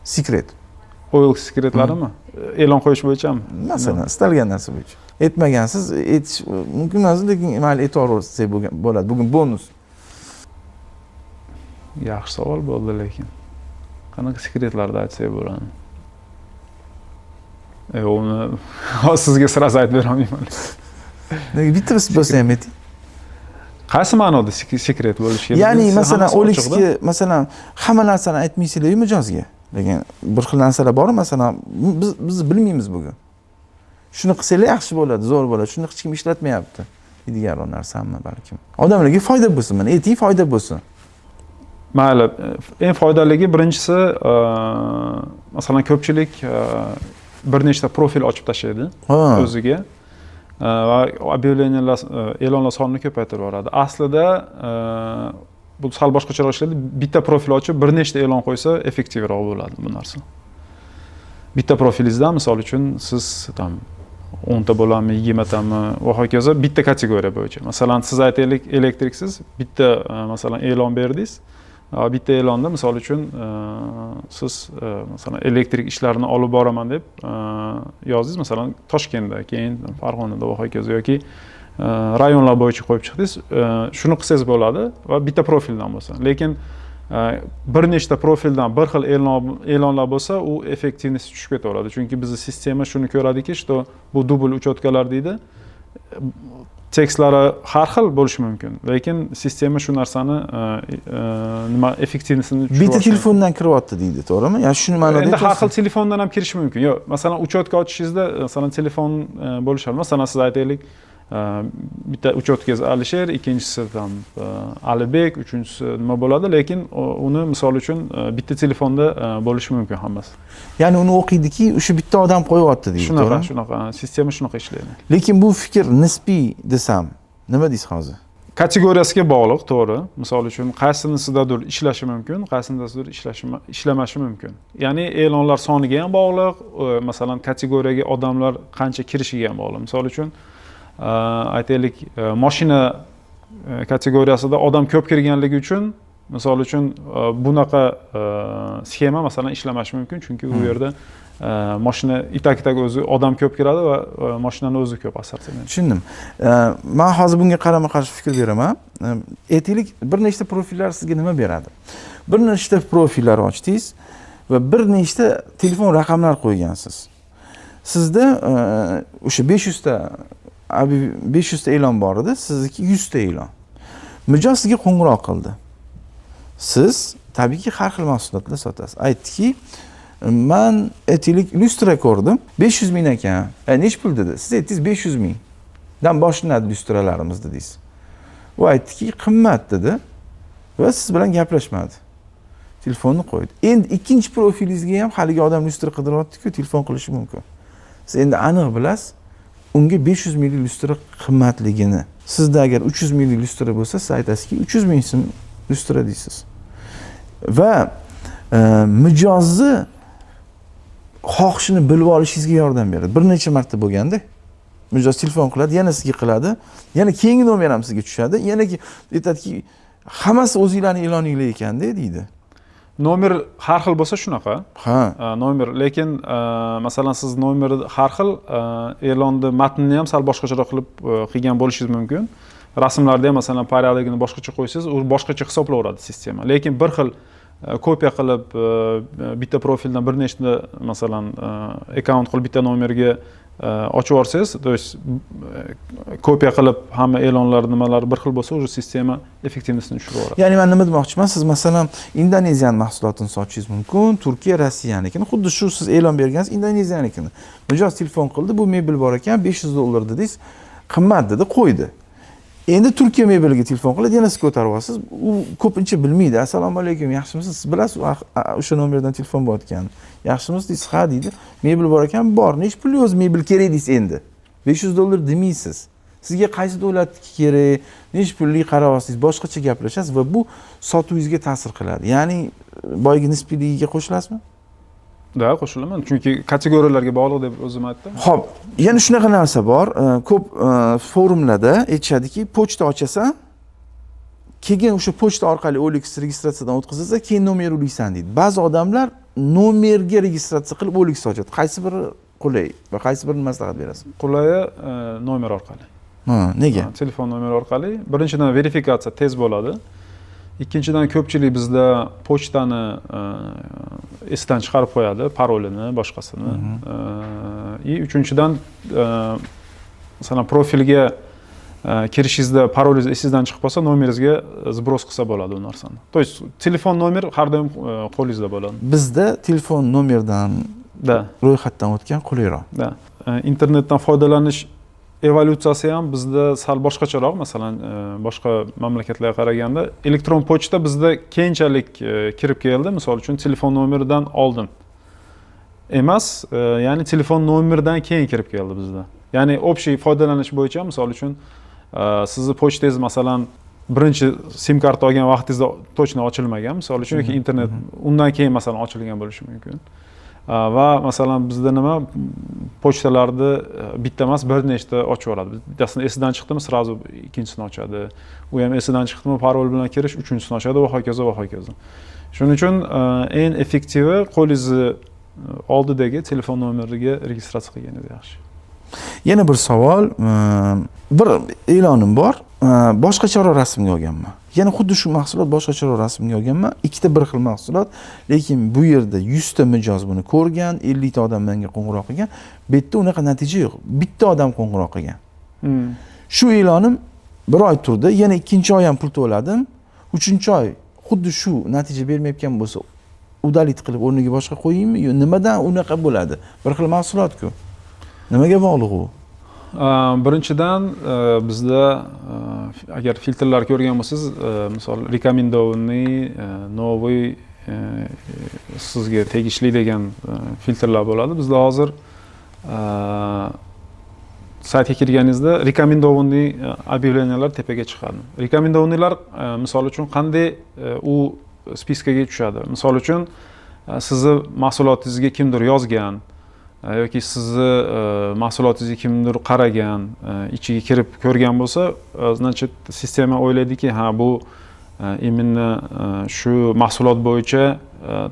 секрет. OLX секрет larimi? E'lon qo'yish bo'yichami? Masalan, istalgan narsa bo'yicha aytmagansiz, aytish mumkin emas, lekin mayli, aytaversak bo'ladi, bugun bonus. Yaxshi savol bo'ldi, lekin qanaqa секрет larni aytsak bo'ladi? Uni hozir sizga сразу aytib berolmayman. Nega, bitta bo'lsa ham ayting. Qaysi ma'noda секрет bo'lishi kerak? Ya'ni Siz masalan, hammasi ochiqda. OLXga masalan, hamma narsani aytmaysizlar mijozga, lekin bir xil narsalar bor, masalan, biz bilmaymiz bugun, shuni qilsanglar yaxshi bo'ladi, zo'r bo'ladi, shuni hech kim ishlatmayapti deydigan narsami, balkim odamlarga foyda bo'lsin, mana ayting, foyda bo'lsin. Mayli, eng foydaligi birinchisi, masalan, ko'pchilik bir nechta profil ochib tashlaydi o'ziga va объявления lar, e'lonlar sonini ko'paytirib yuboradi. Aslida bu sal boshqacharoq ishlaydi. Bitta profil ochib, bir nechta e'lon qo'ysa, effektivroq bo'ladi bu narsa. Bitta profilingizdan, misol uchun, siz там 10 ta bo'ladimi, 20 tami va hokazo, bitta kategoriya bo'yicha. Masalan, siz, aytaylik, elektriksiz, bitta masalan, e'lon berdingiz. Bitta e'londa, misol uchun, siz masalan, elektrik ishlarini olib boraman deb yozdingiz, masalan, Toshkentda, keyin Farg'onada va hokazo yoki rayonlar bo'yicha qo'yib chiqdingiz. Shuni qilsangiz bo'ladi va bitta profildan bo'lsa. Lekin bir nechta profildan bir xil e'lonlar bo'lsa, u эффективность tushib ketaveradi, chunki bizni sistema shuni ko'radiki, что bu дубль учётка lar deydi, tekstlari har xil bo'lishi mumkin, lekin sistema shu narsani nima, эффективность ini tushirib Bitta yuborishi mumkin. telefondan kiryapti deydi, to'g'rimi? Ya'ni shuni ma'noda Endi har xil aytyapsiz? telefondan ham kirishi mumkin. Yo'q, masalan, учётка ochishingizda, masalan, telefon bo'lishi, masalan, siz, aytaylik, bitta учётка ngiz Alisher, ikkinchisi там Alibek, uchinchisi nima bo'ladi, lekin uni, misol uchun, bitta telefonda bo'lishi mumkin hammasi. Ya'ni uni o'qiydiki, o'sha bitta odam qo'yyapti deydi, Shunaqa. to'g'rimi? Shunaqa, sistema shunaqa ishlaydi. Lekin bu fikr nisbiy desam, nima deysiz hozir? Kategoriyasiga bog'liq, to'g'ri. Misol uchun, qaysinisidadir ishlashi mumkin, qaysinisidadir ishlamashi mumkin. Ya'ni e'lonlar soniga ham bog'liq, masalan, kategoriyaga odamlar qancha kirishiga ham bog'liq. Misol uchun, aytaylik, moshina kategoriyasida odam ko'p kirganligi uchun, misol uchun, bunaqa sxema, masalan, ishlamashi mumkin, chunki u yerda moshina и так, и так o'zi odam ko'p kiradi va moshinani o'zi ko'p assortiment. Tushundim. Man hozir bunga qarama qarshi fikr beraman. Aytaylik, bir nechta profillar sizga nima beradi? Bir nechta profillar ochdingiz va bir nechta telefon raqamlar qo'ygansiz. Sizda o'sha 500 ta e'lon bor edi, sizniki 100 ta e'lon. Mijoz sizga qo'ng'iroq qildi. Siz tabiiyki har xil mahsulotlar sotasiz. Aytdiki, man, aytaylik, lyustra ko'rdim, 500 ming ekan. Nechi pul dedi. Siz aytdingiz, 500 mingdan boshlanadi lyustralarimiz dedingiz. U aytdiki, qimmat dedi va siz bilan gaplashmadi. Telefonni qo'ydi. Endi ikkinchi profilingizga ham haligi odam lyustra qidiryapti-ku, telefon qilishi mumkin. Siz endi aniq bilasiz, unga 500 minglik lyustra qimmatligini. Sizda agar 300 minglik lyustra bo'lsa, siz aytasizki, 300 ming so'm lyustra deysiz. Va mijozni xohishini bilib olishingizga yordam beradi. Bir necha marta bo'lganda mijoz telefon qiladi, yana sizga qiladi, yana keyingi nomer ham sizga tushadi, yana aytadiki, hammasi o'zinglarning e'loninglar ekanda deydi. Nomer har xil bo'lsa shunaqa. Ha. Nomer, lekin masalan, siz nomer har xil, e'lonni matnini ham sal boshqacharoq qilib qilgan bo'lishingiz mumkin. Rasmlarda ham, masalan, порядок ini boshqacha qo'ysangiz, u boshqacha hisoblayveradi sistema. Lekin bir xil kopiya qilib, bitta profildan bir nechta, masalan, akkaunt qilib, bitta nomerga ochib yuborsangiz, то есть kopiya qilib hamma e'lonlar, nimalar bir xil bo'lsa, уже sistema эффективность ini tushirib yuboradi. Ya'ni man nima demoqchiman, siz, masalan, Indoneziyani mahsulotini sotishingiz mumkin, Turkiya, Rossiyanikini. Xuddi shu siz e'lon bergansiz Indoneziyanikini. Mijoz telefon qildi, bu mebel bor ekan, 500 dollar dedingiz, qimmat dedi, qo'ydi. Endi Turkiya mebeliga telefon qiladi, yana siz ko'tarib olasiz. U ko'pincha bilmaydi. Assalomu alaykum, yaxshimisiz? Siz bilasiz, o'sha nomerdan telefon bo'layotganini. Yaxshimisiz deysiz, ha deydi. Mebel bor ekan, bor. Nechi pulli o'zi mebel kerak deysiz endi. 500 dollar demaysiz. Sizga qaysi davlatniki kerak, nechi pulli qarab olasiz, boshqacha gaplashasiz va bu sotuvingizga ta'sir qiladi. Ya'ni boyagi nisbiyligiga qo'shilasizmi? Да, qo'shilaman, chunki kategoriyalarga bog'liq deb o'zim aytdim. Xo'p, yana shunaqa narsa bor. Ko'p forumlarda aytishadiki, pochta ochasan, keyin o'sha pochta orqali OLX registratsiyadan o'tkazasan, keyin nomer ulaysan deydi. Ba'zi odamlar nomerga registratsiya qilib OLX ochadi. Qaysi biri qulay va qaysi birini maslahat berasiz? Qulayi nomer orqali. Ha, nega? Ha, telefon nomeri orqali. Birinchidan, verifikatsiya tez bo'ladi. Ikkinchidan, ko'pchilik bizda pochtani esdan chiqarib qo'yadi, parolini, boshqasini. И uchinchidan, masalan, profilga kirishingizda parolingiz esingizdan chiqib qolsa, nomeringizga сброс qilsa bo'ladi u narsani. То есть telefon nomer har doim qo'lingizda bo'ladi. Bizda telefon nomerdan ro'yxatdan o'tgan qulayroq. Да. Internetdan foydalanish evolyutsiyasi ham bizda sal boshqacharoq, masalan, boshqa mamlakatlarga qaraganda elektron pochta bizda keyinchalik kirib keldi, misol uchun, telefon nomeridan oldin emas, ya'ni telefon nomeridan keyin kirib keldi bizda. Ya'ni общий foydalanish bo'yicha, misol uchun, sizni pochtangiz, masalan, birinchi sim karta olgan vaqtingizda точно ochilmagan, misol uchun, yoki internet undan keyin, masalan, ochilgan bo'lishi mumkin. Va, masalan, bizda nima, pochtalarni bitta emas, bir nechta ochib yuboradi. Bittasini esidan chiqdimi, сразу ikkinchisini ochadi. U ham esidan chiqdimi, parol bilan kirish, uchinchisini ochadi va hokazo va hokazo. Shuning uchun eng effektivi qo'lingizni oldidagi telefon nomeriga registratsiya qilganingiz yaxshi. Yana bir savol, bir e'lonim bor, boshqacharoq rasmga olganman. Yana xuddi shu mahsulot boshqacharoq rasmga olganman. Ikkita bir xil mahsulot, lekin bu yerda 100 ta mijoz buni ko'rgan, 50 ta odam menga qo'ng'iroq qilgan. Bu yerda unaqa natija yo'q. Bitta odam qo'ng'iroq qilgan. Shu e'lonim bir oy turdi, yana ikkinchi oy ham pul to'ladim. Uchinchi oy xuddi shu natija bermayotgan bo'lsa, удалить qilib o'rniga boshqa qo'yaymi yo nimadan unaqa bo'ladi? Bir xil mahsulot-ku. Nimaga bog'liq u? Birinchidan, bizda agar filtrlar ko'rgan bo'lsangiz, misol, рекомендованный, новый, sizga tegishli degan filtrlar bo'ladi. Bizda hozir saytga kirganingizda рекомендованный объявления lar tepaga chiqadi. Рекомендованный lar, misol uchun, qanday u списка ga tushadi? Misol uchun, sizni mahsulotingizga kimdir yozgan yoki sizni mahsulotingizga kimdir qaragan, ichiga kirib ko'rgan bo'lsa, значит, sistema o'ylaydiki, ha, bu именно shu mahsulot bo'yicha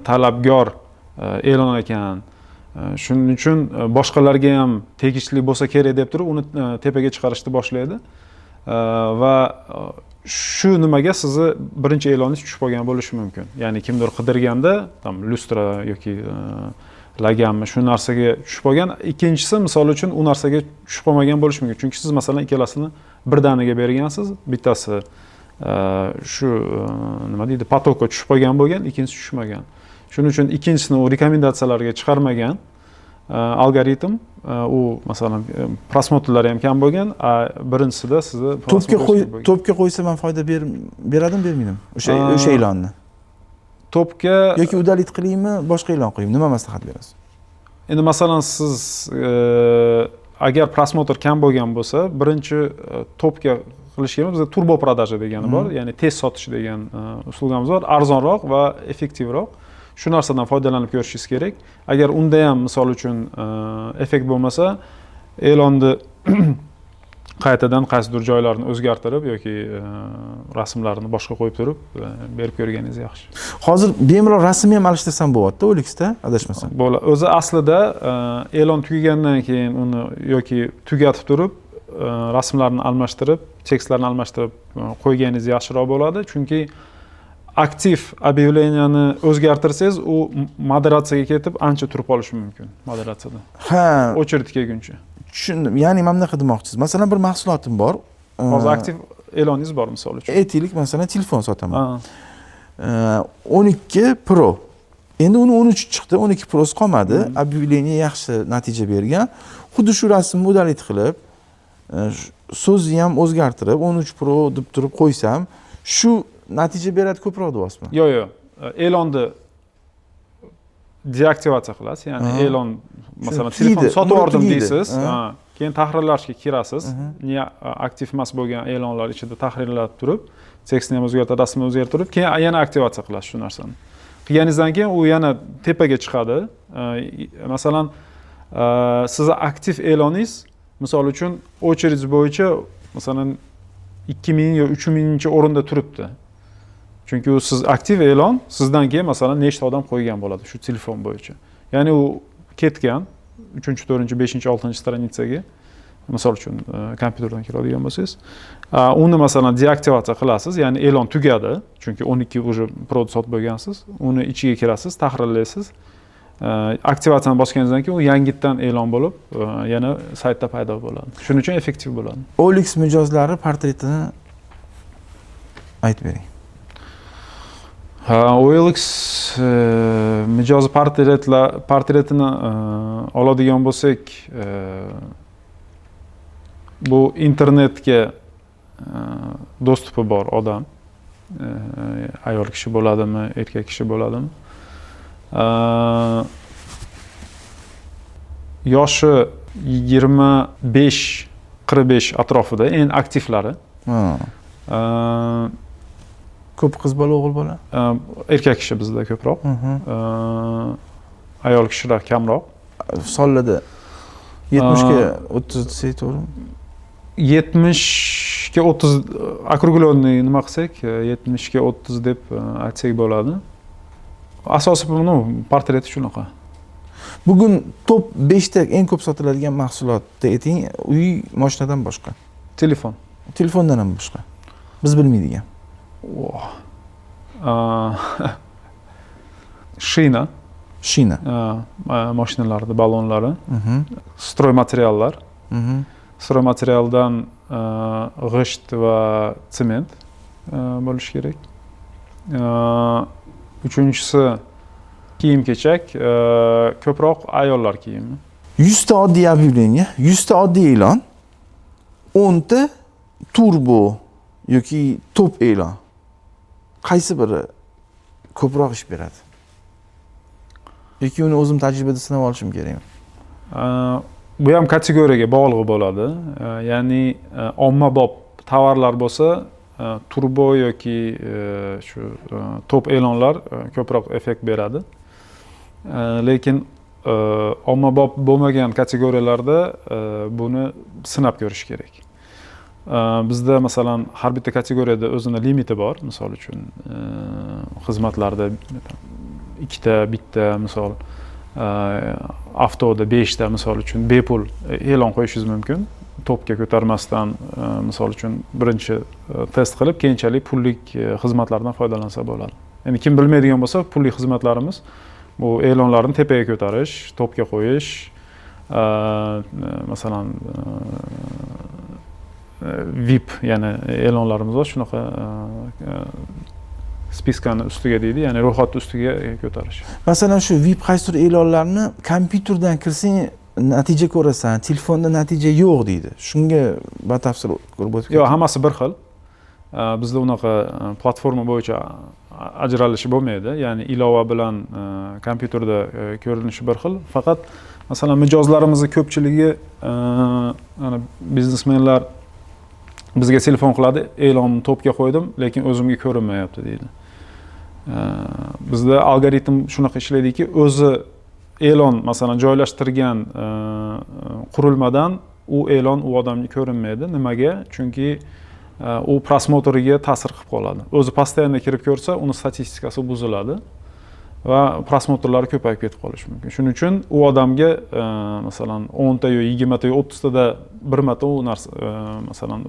talabgor e'lon ekan. Shuning uchun boshqalarga ham tegishli bo'lsa kerak deb turib, uni tepaga chiqarishni boshlaydi. Va shu nimaga sizni birinchi e'loningiz tushib qolgan bo'lishi mumkin. Ya'ni kimdir qidirganda, там, lyustra yoki laganmi, shu narsaga tushib qolgan. Ikkinchisi, misol uchun, u narsaga tushib qolmagan bo'lishi mumkin. Chunki siz, masalan, ikkalasini birdaniga bergansiz. Bittasi shu nima deydi, поток ka tushib qolgan bo'lgan, ikkinchisi tushmagan. Shuning uchun ikkinchisini u rekomendatsiyalarga chiqarmagan algoritm, u, masalan, просмотр lari ham kam bo'lgan, a birinchisida sizni Topga просмотр qo'y bo'lgan. Topga qo'ysa man foyda beradimi, bermaydimi? O'sha e'lonni. Topga Yoki удалить qilaymi, boshqa e'lon qo'yaymi, nima maslahat berasiz? Endi, masalan, siz agar просмотр kam bo'lgan bo'lsa, birinchi topga qilish kerak. Bizda turbo продажа degani bor, ya'ni tez sotish degan услуга miz bor, arzonroq va effektivroq. Shu narsadan foydalanib ko'rishingiz kerak. Agar unda ham, misol uchun, effekt bo'lmasa, e'lonni qaytadan qaysidir joylarini o'zgartirib yoki rasmlarini boshqa qo'yib turib berib ko'rganingiz yaxshi. Hozir bemalol rasmni ham alishtirsam bo'lyapti OLXda, adashmasam. Bo'ladi. O'zi aslida e'lon tugagandan keyin uni yoki tugatib turib, rasmlarni almashtirib, tekstlarni almashtirib qo'yganingiz yaxshiroq bo'ladi, chunki aktiv объявления ni o'zgartirsangiz, u moderatsiyaga ketib, ancha turib qolishi mumkin moderatsiyada, очередь kelguncha. Tushundim. Ya'ni mana bunaqa demoqchisiz: masalan, bir mahsulotim bor. Hozir aktiv e'loningiz bor, misol uchun. Aytaylik, masalan, telefon sotaman, 12 Pro. Endi uni 13 chiqdi, 12 Prosi qolmadi. Объявление yaxshi natija bergan. Xuddi shu rasmni удалить qilib, so'zni ham o'zgartirib, 13 Pro deb turib qo'ysam, shu natija beradi ko'proq deyapsizmi? Yo'q, e'lonni deaktivatsiya qilasiz, ya'ni e'lon, masalan, Tugaydi, telefon sotib umri yubordim tugaydi. deysiz, keyin tahrirlashga kirasiz, не aktiv emas bo'lgan e'lonlar ichida tahrirlab turib, tekstni ham o'zgartirib, rasmni o'zgartirib, keyin yana aktivatsiya qilasiz. Shu narsani qilganingizdan keyin u yana tepaga chiqadi. Masalan, sizni aktiv e'loningiz, misol uchun, очередь bo'yicha, masalan, 2000 yo 3000 o'rinda turibdi, chunki u siz aktiv e'lon, sizdan keyin, masalan, nechta odam qo'ygan bo'ladi shu telefon bo'yicha. Ya'ni u ketgan uchinchi, to'rtinchi, beshinchi, oltinchi страница ga, misol uchun, kompyuterdan kiradigan bo'lsangiz. Uni, masalan, deaktivatsiya qilasiz, ya'ni e'lon tugadi, chunki 12 уже Pro sotib bo'lgansiz. Uni ichiga kirasiz, tahrirlaysiz. Aktivatsiyani bosganingizdan keyin u yangitdan e'lon bo'lib, yana saytda paydo bo'ladi. Shuning uchun effektiv bo'ladi. OLX mijozlari portretini aytib bering. Ha, OLX mijozi portretini oladigan bo'lsak, bu internetga доступ i bor odam, ayol kishi bo'ladimi, erkak kishi bo'ladimi, yoshi 25-45 atrofida eng aktivlari. Ko'p qiz bola, o'g'il bola? Erkak kishi bizda ko'proq, ayol kishilar kamroq. Sonlarda 70ga 30 desak, to'g'rimi? 70ga 30, округленный nima qilsak, 70ga 30 deb aytsak bo'ladi. Asosiy, ну, portreti shunaqa. Bugun top 5ta eng ko'p sotiladigan mahsulotni ayting, uy, moshinadan boshqa. Telefon. Telefondan ham boshqa, biz bilmaydigan. Oh. Shina. Shina. Moshinalarni ballonlari, стройматериал lar. Стройматериал dan g'isht va sement bo'lishi kerak. Uchinchisi kiyim kechak, ko'proq ayollar kiyimi. 100ta oddiy объявление, 100ta oddiy e'lon, 10ta turbo yoki top e'lon, qaysi biri ko'proq ish beradi yoki uni o'zim tajribada sinab olishim kerakmi? Bu ham kategoriyaga bog'liq bo'ladi. Ya'ni ommabop tovarlar bo'lsa, turbo yoki shu top e'lonlar ko'proq effekt beradi. Lekin ommabop bo'lmagan kategoriyalarda buni sinab ko'rish kerak. Bizda, masalan, har bitta kategoriyada o'zini limiti bor. Misol uchun, xizmatlarda ikkita, bitta, misol, avtoda beshta, misol uchun, bepul e'lon qo'yishingiz mumkin topga ko'tarmasdan. Misol uchun, birinchi test qilib, keyinchalik pullik xizmatlardan foydalansa bo'ladi. Endi kim bilmaydigan bo'lsa, pullik xizmatlarimiz bu e'lonlarni tepaga ko'tarish, topga qo'yish, masalan, VIP, ya'ni e'lonlarimiz bor shunaqa, списка ni ustiga deydi, ya'ni ro'yxatni ustiga ko'tarish. Masalan, shu VIP qaysidir e'lonlarni kompyuterdan kirsang, natija ko'rasan, telefonda natija yo'q deydi. Shunga batafsil ko'rib o'tib Yo'q, hammasi bir xil. Bizda unaqa platforma bo'yicha ajralishi bo'lmaydi, ya'ni ilova bilan kompyuterda ko'rinishi bir xil. Faqat masalan mijozlarimizni ko'pchiligi ana biznesmenlar bizga telefon qiladi, e'lonni topga qo'ydim, lekin o'zimga ko'rinmayapti deydi. Bizda algoritm shunaqa ishlaydiki, o'zi e'lon masalan joylashtirgan qurilmadan u e'lon u odamga ko'rinmaydi. Nimaga? Chunki u просмотр iga ta'sir qilib qoladi. O'zi постоянно kirib ko'rsa, uni statistikasi buziladi va просмотр lari ko'payib ketib qolishi mumkin. Shuning uchun u odamga masalan 10 ta yo 20 ta yo 30 tada bir marta u narsa masalan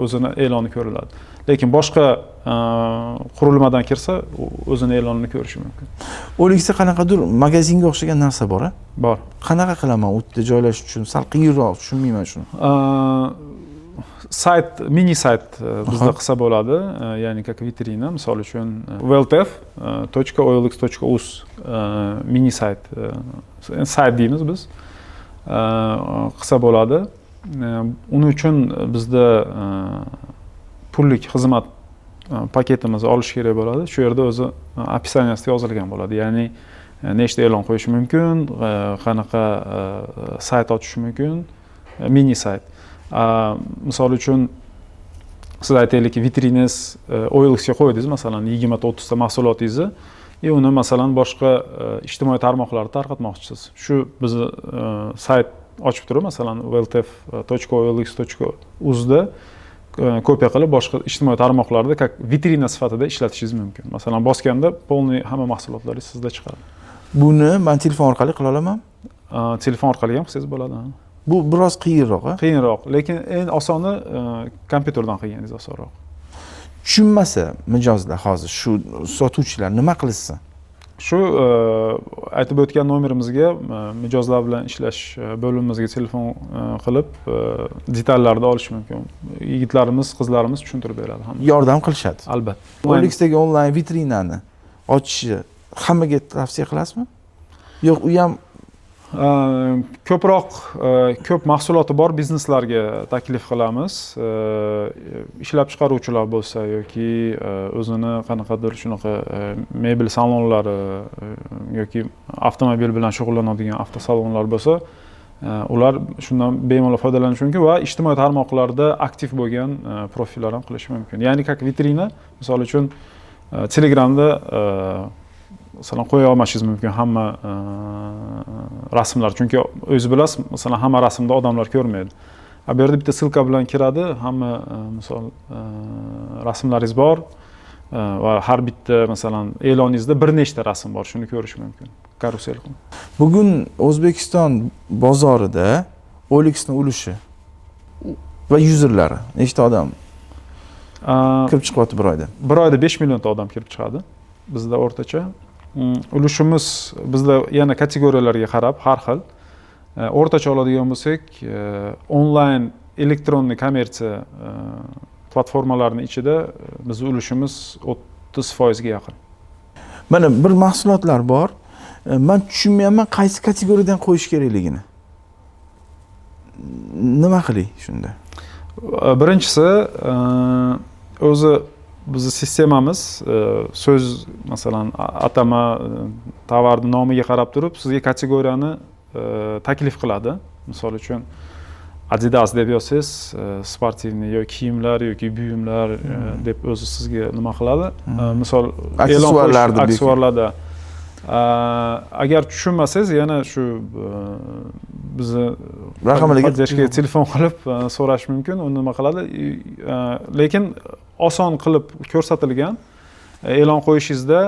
o'zini e'loni ko'riladi. Lekin boshqa qurilmadan kirsa, u o'zini e'lonini ko'rishi mumkin. OLXda qanaqadir magazinga o'xshagan narsa bor, a? Bor. Qanaqa qilaman u yerda joylashish uchun? Sal qiyinroq, tushunmayman shuni. Sayt, mini sayt bizda qilsa bo'ladi, ya'ni как vitrina, misol uchun welltef.olx.uz mini sayt, sayt deymiz biz, qilsa bo'ladi. Uning uchun bizda pullik xizmat paketimizni olish kerak bo'ladi. Shu yerda o'zi описание sida yozilgan bo'ladi, ya'ni nechta e'lon qo'yish mumkin, qanaqa sayt ochish mumkin, mini sayt. Misol uchun siz aytaylik vitrinangiz OLXga qo'ydingiz, masalan 20 ta 30 ta mahsulotingizni, и uni masalan boshqa ijtimoiy tarmoqlarda tarqatmoqchisiz. Shu bizni sayt ochib turib, masalan welltef.olx.uzda kopiya qilib boshqa ijtimoiy tarmoqlarda как vitrina sifatida ishlatishingiz mumkin. Masalan bosganda полный hamma mahsulotlaringiz sizda chiqadi. Buni man telefon orqali qila olaman? Telefon orqali ham qilsangiz bo'ladi. Bu biroz qiyinroq, a? Qiyinroq, lekin eng osoni kompyuterdan qilganingiz osonroq. Tushunmasa mijozlar hozir shu sotuvchilar nima qilishsin? Shu aytib o'tgan nomerimizga mijozlar bilan ishlash bo'limimizga telefon qilib detallarni olish mumkin. Yigitlarimiz, qizlarimiz tushuntirib beradi hamma. Yordam qilishadi. Albatta. OLXdagi onlayn vitrinani ochishni hammaga tavsiya qilasizmi? Yo'q, u ham Ko'proq ko'p mahsuloti bor bizneslarga taklif qilamiz. Ishlab chiqaruvchilar bo'lsa yoki o'zini qanaqadir shunaqa mebel salonlari yoki avtomobil bilan shug'ullanadigan avtosalonlar bo'lsa, ular shundan bemalol foydalanishi mumkin va ijtimoiy tarmoqlarda aktiv bo'lgan profillar ham qilishi mumkin. Ya'ni как vitrina, misol uchun Telegramda masalan qo'ya olmashingiz mumkin hamma rasmlar, chunki o'zingiz bilasiz, masalan hamma rasmda odamlar ko'rmaydi. Bu yerda bitta ссылка bilan kiradi, hamma misol rasmlaringiz bor va har bitta masalan e'loningizda bir nechta rasm bor, shuni ko'rish mumkin. Karusel qilib. Bugun O'zbekiston bozorida OLXning ulushi va yuzerlari nechta odam kirib chiqyapti bir oyda? Bir oyda 5 millionta odam kirib chiqadi bizda o'rtacha. Ulushimiz bizda yana kategoriyalarga qarab har xil. O'rtacha oladigan bo'lsak, onlayn elektronniy kommersiya platformalarining ichida bizning ulushimiz 30% ga yaqin. Mana bir mahsulotlar bor. Men tushunmayapman qaysi kategoriyadan qo'yish kerakligini. Nima qilay shunda? Birinchisi, o'zi bizni sistemamiz so'z masalan atama tovarni nomiga qarab turib sizga kategoriyani taklif qiladi. Misol uchun Adidas deb yozsangiz, спортивный yo kiyimlar yoki buyumlar deb o'zi sizga nima qiladi. Misol aksessuarlar deb aksessuarlarda agar tushunmasangiz yana shu bizni raqamlarga поддержка ga telefon qilib so'rash mumkin, u nima qiladi. Lekin oson qilib ko'rsatilgan e'lon qo'yishingizda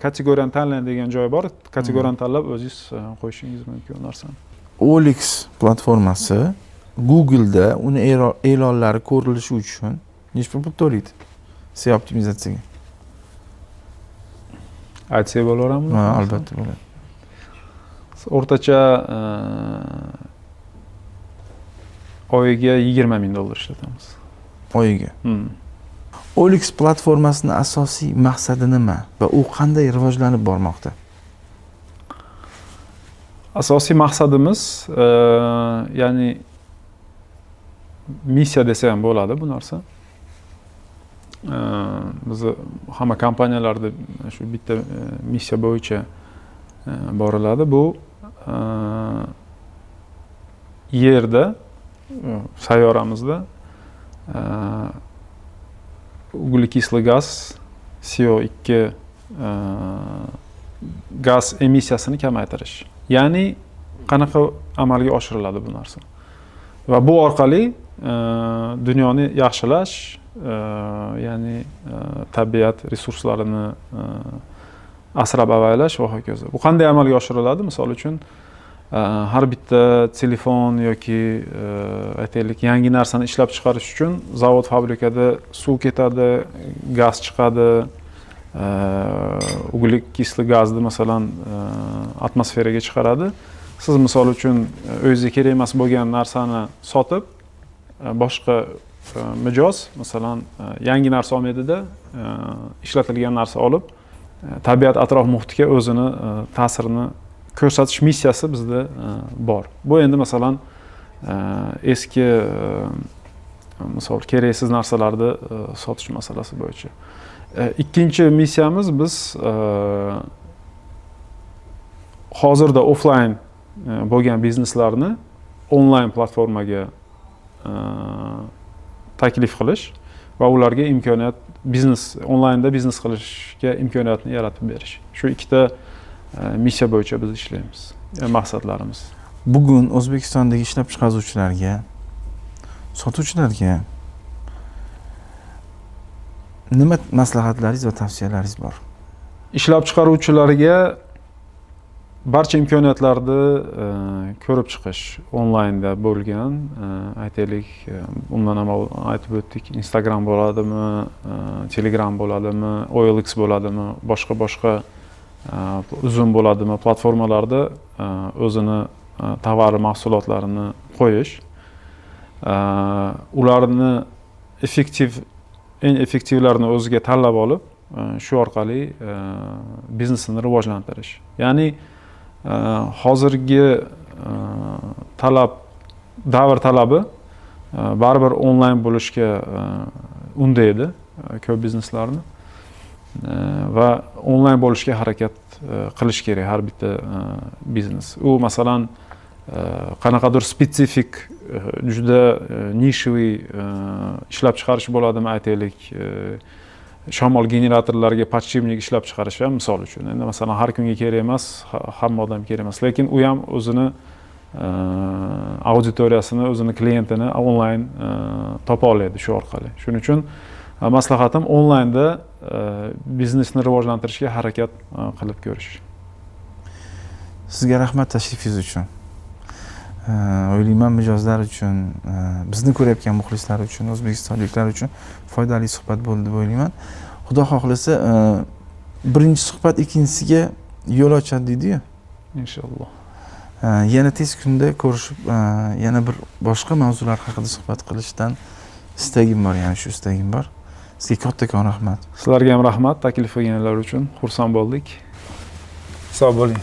kategoriyani tanlang degan joy bor. Kategoriyani tanlab o'zingiz qo'yishingiz mumkin u narsani. OLX platformasi Google'da uni e'lonlari ko'rilishi uchun necha pul to'laydi SEO optimizatsiyaga? Aytsak bo'laveradimi? Ha, albatta bo'ladi. O'rtacha oyiga $20,000 ishlatamiz. Oyiga? OLX platformasining asosiy maqsadi nima va u qanday rivojlanib bormoqda? Asosiy maqsadimiz, ya'ni missiya desa ham bo'ladi bu narsa. Bizni hamma kompaniyalarda shu bitta missiya bo'yicha boriladi. Bu yerda, sayyoramizda углекислый gaz, CO2 gaz emissiyasini kamaytirish. Ya'ni qanaqa amalga oshiriladi bu narsa? Va bu orqali dunyoni yaxshilash, ya'ni tabiat resurslarini asrab avaylash va hokazo. Bu qanday amalga oshiriladi? Misol uchun, har bitta telefon yoki aytaylik, yangi narsani ishlab chiqarish uchun zavod, fabrikada suv ketadi, gaz chiqadi, углекислый gazni masalan atmosferaga chiqaradi. Siz misol uchun o'zingizga kerak emas bo'lgan narsani sotib, boshqa mijoz masalan yangi narsa olmaydida, ishlatilgan narsa olib, tabiat, atrof muhitga o'zini ta'sirini ko'rsatish missiyasi bizda bor. Bu endi masalan eski, misol, keraksiz narsalarni sotish masalasi bo'yicha. Ikkinchi missiyamiz, biz hozirda offlayn bo'lgan bizneslarni onlayn platformaga taklif qilish va ularga imkoniyat, biznes, onlaynda biznes qilishga imkoniyatni yaratib berish. Shu ikkita missiya bo'yicha biz ishlaymiz, maqsadlarimiz. Bugun O'zbekistondagi ishlab chiqaruvchilarga, sotuvchilarga nima maslahatlaringiz va tavsiyalaringiz bor? Ishlab chiqaruvchilarga barcha imkoniyatlarni ko'rib chiqish, onlaynda bo'lgan, aytaylik, undan ham avval aytib o'tdik, Instagram bo'ladimi, Telegram bo'ladimi, OLX bo'ladimi, boshqa boshqa Uzum bo'ladimi, platformalarda o'zini tovar mahsulotlarini qo'yish, ularni effektiv, eng effektivlarini o'ziga tanlab olib, shu orqali biznesini rivojlantirish. Ya'ni hozirgi talab, davr talabi baribir onlayn bo'lishga undaydi ko'p bizneslarni va onlayn bo'lishga harakat qilish kerak har bitta biznes. U masalan qanaqadir spetsifik, juda нишевый ishlab chiqarish bo'ladimi, aytaylik, shamol generatorlariga подшипник ishlab chiqarish ham, misol uchun. Endi masalan har kunga kerak emas, hamma odam kerak emas, lekin u ham o'zini auditoriyasini, o'zini klientini onlayn topa oladi shu orqali. Shuning uchun maslahatim, onlaynda biznesni rivojlantirishga harakat qilib ko'rish. Sizga rahmat tashrifingiz uchun. O'ylayman, mijozlar uchun, bizni ko'rayotgan muxlislar uchun, o'zbekistonliklar uchun foydali suhbat bo'ldi deb o'ylayman. Xudo xohlasa, birinchi suhbat ikkinchisiga yo'l ochadi deydiyu. Inshaalloh. Yana tez kunda ko'rishib, yana bir boshqa mavzular haqida suhbat qilishdan istagim bor, ya'ni shu istagim bor. Sizga kattakon rahmat. Sizlarga ham rahmat taklif qilganlar uchun, xursand bo'ldik. Sog' bo'ling.